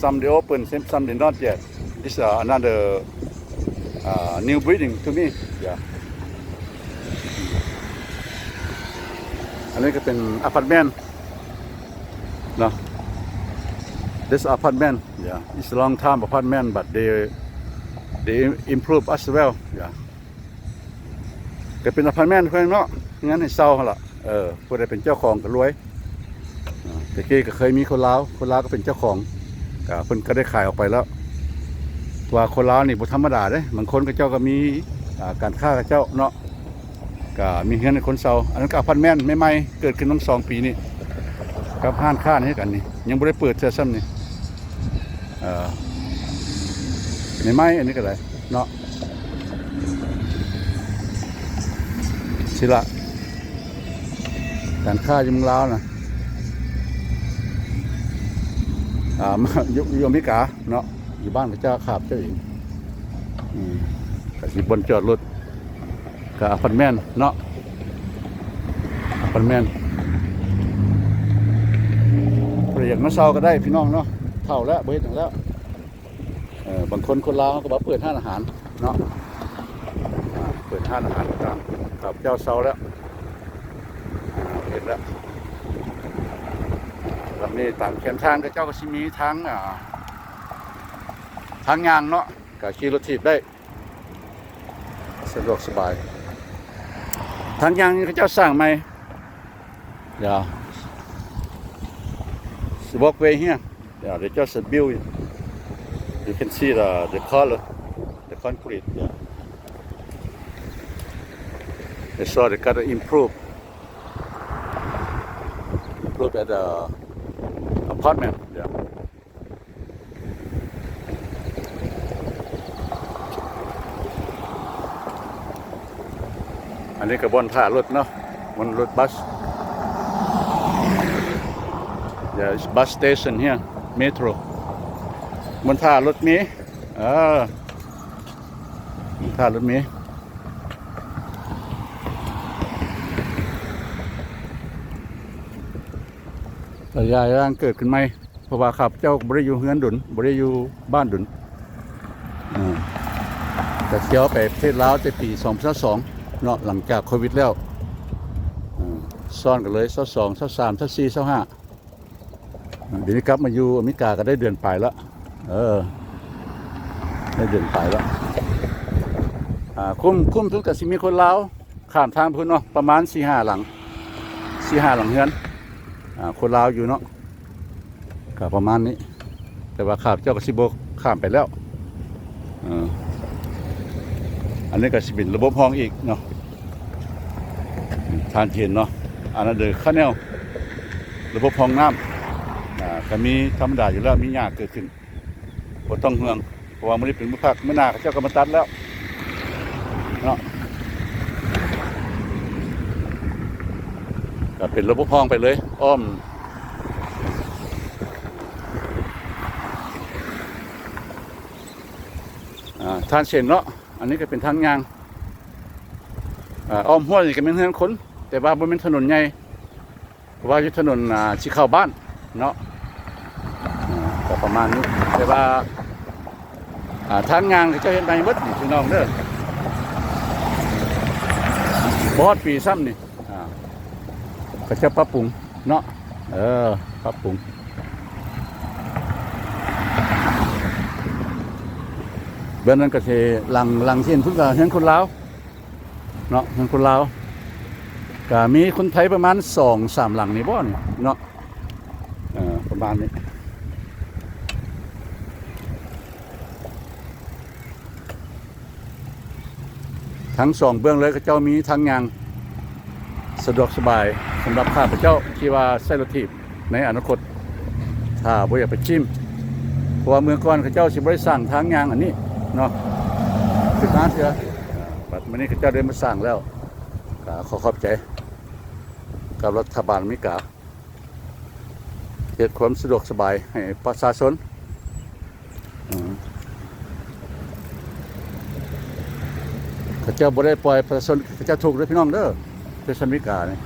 Some they open, some, some they not yet. This, uh, another, uh, new building to me. Yeah. ອັນນີ້ກໍເປັນອາພາດເມັນເນາະ. This apartment, yeah, it's a long time apartment, but they, they improve as well. Yeah. ກໍເປັນອາພາດເມັນເພິ່ນເນາະ ເຮືອນໃຫ້ເຊົ່າຫັ້ນລະ. ເອີ ຜູ້ໃດເປັນເຈົ້າຂອງກໍລວຍ. ເອີ ແຕ່ກີ້ກໍເຄີຍມີຄົນລາວ ຄົນລາວກໍເປັນເຈົ້າຂອງ ກໍເພິ່ນກໍໄດ້ຂາຍອອກໄປແລ້ວ. ເພາະວ່າຄົນລາວນີ້ບໍ່ທຳມະດາເດ້ ບາງຄົນເຂົາເຈົ້າກໍມີ ອ່າ ການຄ້າເຂົາເຈົ້າເນາະ ກໍມີເຮືອນໃຫ້ຄົນເຊົ່າ. ອັນນັ້ນກໍອາພາດເມັນໃໝ່ໆ ເກີດຂຶ້ນຫວ່າງສອງປີນີ້ ກັບຮ້ານຄ້ານີ້ຄືກັນນີ້ ຍັງບໍ່ໄດ້ເປີດເທື່ອຊ້ຳນີ້. ເອີ ໃໝ່ໆ ອັນນີ້ກໍໄດ້ເນາະ. ຊິລະ ການຄ້າຢູ່ເມືອງລາວນະ ອ່າ ຢູ່ ຢູ່ອາເມລິກາເນາະ ຢູ່ບ້ານເຂົາເຈົ້າ ຂາບເຈົ້າເອງ. ອືມ ກໍຊິບ່ອນຈອດລົດ ກໍອາພາດເມັນເນາະ ອາພາດເມັນ. ຜູ້ໃດຢາກມາເຊົ່າກໍໄດ້ພີ່ນ້ອງເນາະ ເຖົ້າແລ້ວ ບໍ່ເຮັດຫຍັງແລ້ວ. ເອີ ບາງຄົນ ຄົນລາວເຮົາກໍມາເປີດຮ້ານອາຫານເນາະ ອ່າ ເປີດຮ້ານອາຫານຕ່າງໆ. ຂ້າພະເຈົ້າເຊົ່າແລ້ວ ອ່າ ເຮັດແລ້ວ. ແລ້ວນີ້ຕາມແຄມທາງເຂົາເຈົ້າກໍຊິມີທາງ ອ່າ ທາງຍ່າງເນາະ ກໍຂີ່ລົດຖີບໄດ້ ສະດວກສະບາຍ. ທາງຍ່າງນີ້ເຂົາເຈົ້າສ້າງໃໝ່. Yeah. It's walkway here. Yeah, they just build it. You can see the, the color, the concrete. Yeah. They saw they gotta improve. Improve at the apartment. Yeah. ອັນນີ້ກໍບ່ອນຖ້າລົດເນາະ ບ່ອນລົດບັສ. Yeah, it's bus station here, metro. ບ່ອນຖ້າລົດເມ. ເອີ ບ່ອນຖ້າລົດເມ. ກໍຍ້າຍຮ່າງເກີດຂຶ້ນໃໝ່ ເພາະວ່າຂ້າພະເຈົ້າກໍບໍ່ໄດ້ຢູ່ເຮືອນດົນ ບໍ່ໄດ້ຢູ່ບ້ານດົນ. ເອີ ກໍທ່ຽວໄປປະເທດລາວແຕ່ປີສອງພັນຊາວສອງເນາະ ຫຼັງຈາກໂຄວິດແລ້ວ. ເອີ ຊ້ອນກັນເລີຍ ຊາວສອງ ຊາວສາມ ຊາວສີ່ ຊາວຫ້າ. ເອີ ດຽວນີ້ກັບມາຢູ່ອາເມລິກາກໍໄດ້ເດືອນປາຍລະ. ເອີ ໄດ້ເດືອນປາຍລະ. ອ່າ ຄຸ້ມ ຄຸ້ມສຸດກໍຊິມີຄົນລາວ ຂ້າມທາງພຸ້ນເນາະ ປະມານສີ່ຫ້າຫຼັງ ສີ່ຫ້າຫຼັງເຮືອນ ອ່າ ຄົນລາວຢູ່ເນາະ ກໍປະມານນີ້. ແຕ່ວ່າຂ້າພະເຈົ້າກໍຊິບໍ່ຂ້າມໄປແລ້ວ. ເອີ ອັນນີ້ກໍຊິເປັນລະບົບຮ່ອງອີກເນາະ ທ່ານເຫັນເນາະ another canal ລະບົບຮ່ອງນ້ຳ ອ່າ ກໍມີທຳມະດາຢູ່ແລ້ວ ມີຫຍ້າເກີດຂຶ້ນ ບໍ່ຕ້ອງຫ່ວງ ເພາະວ່າມື້ນີ້ເປັນມື້ພັກ ມື້ໜ້າເຂົາເຈົ້າກໍມາຕັດແລ້ວເນາະ. ກໍເປັນລະບົບຮ່ອງໄປເລີຍ ອ້ອມ ທ່ານເຊັນເນາະ. ອັນນີ້ກໍເປັນທາງຍ່າງ ອາ ອ້ອມຫ້ວຍນີ້ກໍແມ່ນເຮືອນຄົນ ແຕ່ວ່າບໍ່ແມ່ນຖະໜົນໃຫຍ່ ເພາະວ່າຢູ່ຖະໜົນ ອາ ຊິເຂົ້າບ້ານເນາະ ອາ ກໍປະມານນີ້ ແຕ່ວ່າ ອາ ທາງຍ່າງເຂົາເຈົ້າເຮັດໃໝ່ໝົດນີ້ ພີ່ນ້ອງເດີ ບໍ່ຮອດປີຊ້ຳນີ້ ອາ ເຂົາເຈົ້າປັບປຸງເນາະ ເອີ ປັບປຸງ. ເບື້ອງນັ້ນກໍຊິຫຼັງ ຫຼັງທີ່ເຫັນພຸ້ນກໍເຮືອນຄົນລາວ ເນາະ ເຮືອນຄົນລາວ ກະມີຄົນໄທປະມານສອງສາມຫຼັງນີ້ບໍ່ນີ້ເນາະ ເອີ ປະມານນີ້. ທັງສອງເບື້ອງເລີຍ ເຂົາເຈົ້າມີທາງຍ່າງສະດວກສະບາຍ ສຳລັບຂ້າພະເຈົ້າທີ່ວ່າໃຊ້ລົດຖີບ ໃນອະນາຄົດ ຖ້າບໍ່ຢາກໄປຈິ້ມ ເພາະວ່າເມື່ອກ່ອນເຂົາເຈົ້າຊິບໍ່ໄດ້ສ້າງທາງຍ່າງອັນນີ້ເນາະ ຂຶ້ນມາເທື່ອ ບັດມື້ນີ້ເຂົາເຈົ້າໄດ້ມາສ້າງແລ້ວ ກໍຂໍຂອບໃຈກັບລັດຖະບານອາເມລິກາ ເຮັດຄວາມສະດວກສະບາຍໃຫ້ປະຊາຊົນ. ເອີ ເຂົາເຈົ້າບໍ່ໄດ້ປ່ອຍປະຊາຊົນເຂົາເຈົ້າທຸກເດີພີ່ນ້ອງເດີ ປະເທດສະຫະລັດອາເມລິການີ້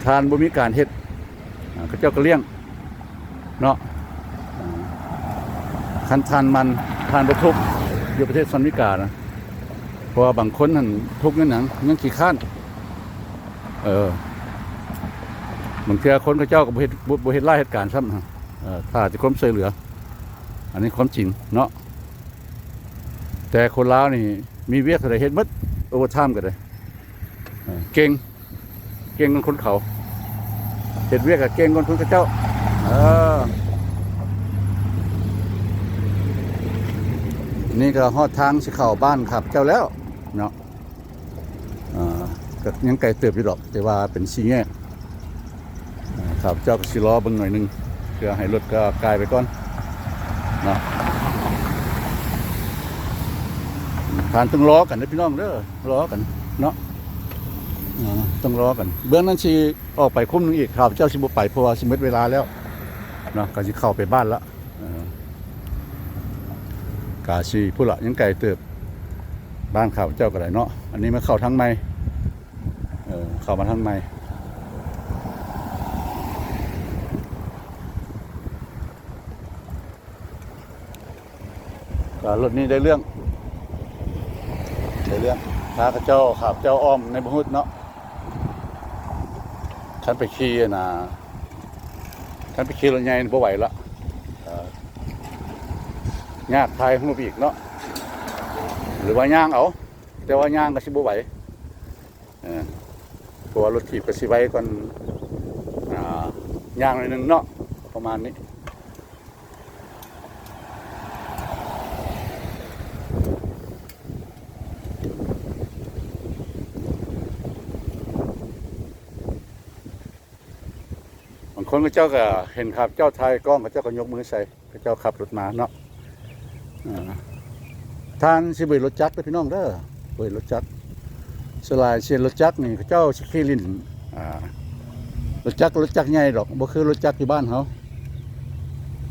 ທ່ານບໍ່ມີການເຮັດ ເຂົາເຈົ້າກໍລ້ຽງເນາະ. ເອີ ຄັນທ່ານໝັ່ນ ທ່ານບໍ່ທຸກຢູ່ປະເທດສະຫະລັດອາເມລິການະ ເພາະວ່າບາງຄົນຫັ້ນທຸກເງິນຫຍັງ ຍັງຂີ້ຄ້ານ ເອີ ບາງເທື່ອຄົນເຂົາເຈົ້າກໍບໍ່ເຮັດ ບໍ່ ບໍ່ເຮັດລາຍເຮັດການຊ້ຳ ເອີ ຖ້າແຕ່ຄວາມຊ່ວຍເຫຼືອ ອັນນີ້ຄວາມຈິງເນາະ. ແຕ່ຄົນລາວນີ້ມີວຽກເທົ່າໃດເຮັດໝົດ ໂອເວີທາມກໍໄດ້ ເອີ ເກັ່ງ ເກັ່ງກວ່າຄົນເຂົາ ເຮັດວຽກກໍເກັ່ງກວ່າຄົນເຂົາເຈົ້າ ເອີ. ນີ້ກໍຮອດທາງຊິເຂົ້າບ້ານຂ້າພະເຈົ້າແລ້ວເນາະ. ອ່າ ກໍຍັງໄກເຕີບຢູ່ດອກ ແຕ່ວ່າເປັນສີ່ແຍກ ອ່າ ຂ້າພະເຈົ້າກໍຊິລໍເບິ່ງໜ້ອຍໜຶ່ງ ເພື່ອໃຫ້ລົດກໍກາຍໄປກ່ອນເນາະ. ທ່ານຕ້ອງລໍກັນເດີພີ່ນ້ອງເດີ ລໍກັນເນາະ ອ່າ ຕ້ອງລໍກັນ. ເບື້ອງນັ້ນຊິອອກໄປຄຸ້ມໜຶ່ງອີກ ຂ້າພະເຈົ້າຊິບໍ່ໄປ ເພາະວ່າຊິໝົດເວລາແລ້ວເນາະ ກໍຊິເຂົ້າໄປບ້ານລະ ເອີ ກະຊິພຸ້ນລະ ຍັງໄກເຕີບ ບ້ານຂ້າພະເຈົ້າກໍໄດ້ເນາະ. ອັນນີ້ມາເຂົ້າທາງໃໝ່ ເອີ ເຂົ້າມາທາງໃໝ່ ກໍລົດນີ້ໄດ້ເລື່ອງ ໄດ້ເລື່ອງ ພາເຂົາເຈົ້າ ຂ້າພະເຈົ້າອ້ອມໃນບໍ່ຮອດເນາະ. ຄັນໄປຂີ່ຫັ້ນນະ ຄັນໄປຂີ່ລົດໃຫຍ່ນີ້ບໍ່ໄຫວລະ ເອີ ຍາກຖ່າຍຮູບອີກເນາະ ຫຼືວ່າຍ່າງເອົາ ແຕ່ວ່າຍ່າງກໍຊິບໍ່ໄຫວ ເອີ ເພາະວ່າລົດຖີບກໍຊິໄວກວ່າ ອ່າ ຍ່າງໜ້ອຍໜຶ່ງເນາະ ປະມານນີ້. ບາງຄົນເຂົາເຈົ້າກໍເຫັນຂ້າພະເຈົ້າຖ່າຍກ້ອງ ເຂົາເຈົ້າກໍຍົກມືໃສ່ ເຂົາເຈົ້າຂັບລົດມາເນາະ. ອ່າ ທ່ານຊິບໍ່ເຫັນລົດຈັກເດີພີ່ນ້ອງເດີ ບໍ່ເຫັນລົດຈັກ. ສ່ວນຫຼາຍຊິເຫັນລົດຈັກນີ້ ເຂົາເຈົ້າຊິຂີ່ຫຼິ້ນ ອ່າ ລົດຈັກ ລົດຈັກໃຫຍ່ດອກ ບໍ່ຄືລົດຈັກຢູ່ບ້ານເຮົາ.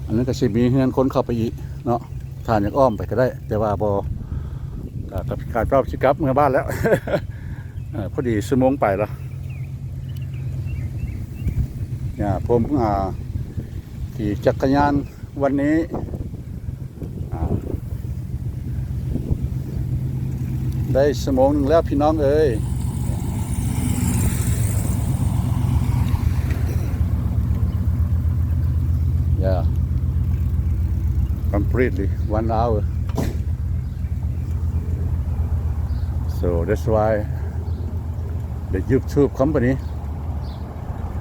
ອັນນັ້ນກໍຊິມີເຮືອນຄົນເຂົ້າໄປອີກເນາະ ທ່ານຢາກອ້ອມໄປກໍໄດ້ ແຕ່ວ່າບໍ່ ກໍ ກໍ ກໍເຈົ້າຊິກັບເມືອບ້ານແລ້ວ ເອີ ພໍດີຊົ່ວໂມງໄປລະ ຍາ ຜົມ ອ່າ ຂີ່ຈັກກະຍານ ວັນນີ້ ອ່າ ໄດ້ຊົ່ວໂມງໜຶ່ງແລ້ວພີ່ນ້ອງເອີຍ. Yeah, completely one hour. So that's why the YouTube company,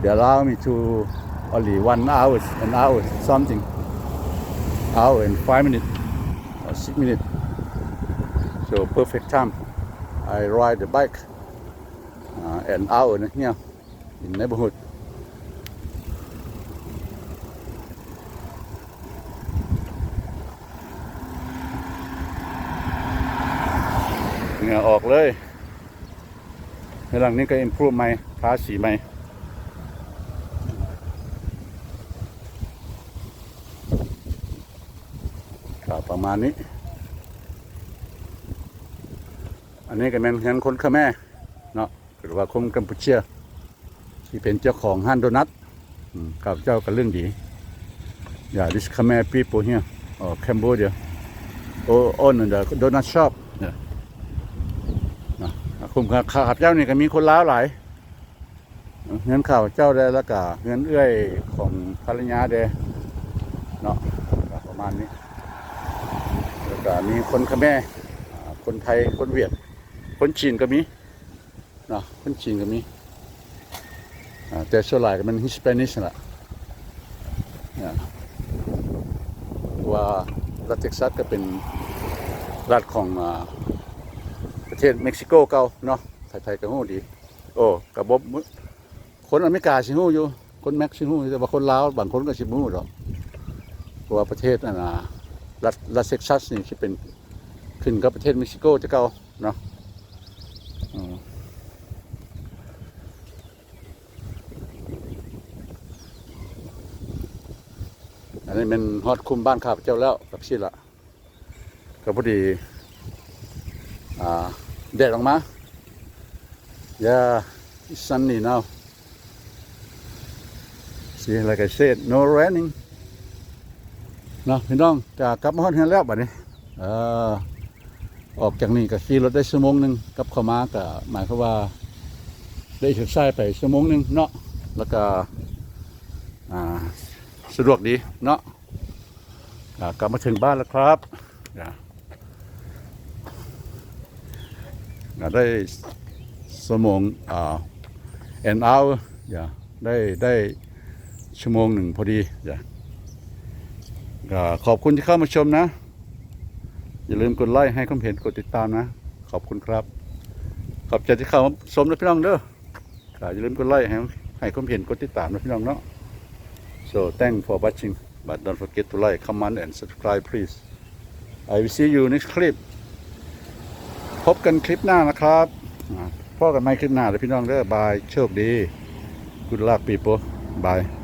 they allow me to only one hour, an hour something, hour and five minutes or six minutes. So perfect time. I ride the bike, uh, an hour here in neighborhood. ເຫື່ອອອກເລີຍ. ໃນຫຼັງນີ້ກໍ improve ໃໝ່ ທາສີໃໝ່ ກໍປະມານນີ້. ອັນນີ້ກໍແມ່ນເຮືອນຄົນຂະແມເນາະ ຫຼືວ່າຄົນກຳປູເຈຍ ທີ່ເປັນເຈົ້າຂອງຮ້ານໂດນັດ. ອືມ ຂ້າພະເຈົ້າກໍເລື່ອງດີ. Yeah, this Khmer people here, or Cambodia, o- own the donut shop. Yeah. ນະ ກຸ່ມຂ້າພະເຈົ້ານີ້ກໍມີຄົນລາວຫຼາຍ. ເຮືອນຂ້າພະເຈົ້າແດ່ ແລ້ວກະເຮືອນເອື້ອຍຂອງພັນລະຍາແດ່ເນາະ ກໍປະມານນີ້. ແລ້ວກະມີຄົນຂະແມ ອາ ຄົນໄທ ຄົນຫວຽດ ຄົນຈີນກໍມີເນາະ ຄົນຈີນກໍມີ. ອາ ແຕ່ສ່ວນຫຼາຍກໍແມ່ນ Hispanic ນັ້ນລະ. ອາ ເພາະວ່າລັດເທັກຊັສກໍເປັນລັດຂອງ ອາ ປະເທດເມັກຊິໂກເກົ່າເນາະ ໃຜໆກໍຮູ້ດີ. ໂອ້ ກໍບໍ່ ຄົນອາເມລິກາຊິຮູ້ຢູ່ ຄົນແມັກຊິຮູ້ຢູ່ ແຕ່ວ່າຄົນລາວບາງຄົນກໍຊິບໍ່ຮູ້ດອກ ເພາະວ່າປະເທດ ອັນນ່າ ລັດ ລັດເທັກຊັສນີ້ຊິເປັນ ຂຶ້ນກັບປະເທດເມັກຊິໂກແຕ່ເກົ່າເນາະ. ອືມ ອັນນີ້ແມ່ນຮອດຄຸ້ມບ້ານຂ້າພະເຈົ້າແລ້ວ ກັບຊິລະ ກໍພໍດີ ອາ ແດດອອກມາ. Yeah, it's sunny now. See, like I said, no raining. ເນາະ ພີ່ນ້ອງ ກະກັບມາຮອດເຮືອນແລ້ວບັດນີ້. ເອີ ອອກຈາກນີ້ກໍຂີ່ລົດໄດ້ຊົ່ວໂມງໜຶ່ງ ກັບເຂົ້າມາກໍໝາຍຄວາມວ່າໄດ້ເອກເຊີໄຊໄປຊົ່ວໂມງໜຶ່ງເນາະ ແລ້ວກໍ ອາ ສະດວກດີເນາະ. ອ່າ ກັບມາເຖິງບ້ານແລ້ວຄັບ. ອ່າ ອ່າ ໄດ້ຊົ່ວໂມງ ອ່າ an hour. ຢ່າ ໄດ້ ໄດ້ຊົ່ວໂມງໜຶ່ງພໍດີ. ຢ່າ ກໍຂອບຄຸນທີ່ເຂົ້າມາຊົມນະ. ຢ່າລືມກົດໄລ ໃຫ້ຄວາມເຫັນ ກົດຕິດຕາມນະ. ຂອບຄຸນຄັບ. ຂອບໃຈທີ່ເຂົ້າມາຊົມເດີພີ່ນ້ອງເດີ. ກໍຢ່າລືມກົດໄລ ໃຫ້ ໃຫ້ຄວາມເຫັນ ກົດຕິດຕາມນະພີ່ນ້ອງເນາະ. So thanks for watching, but don't forget to like, comment and subscribe please. I will see you next clip. ພົບກັນຄລິບໜ້ານະຄັບ. ອ່າ ພໍ້ກັນໃໝ່ຄລິບໜ້າເດີພີ່ນ້ອງເດີ. ບາຍ ໂຊກດີ. Good luck people. Bye.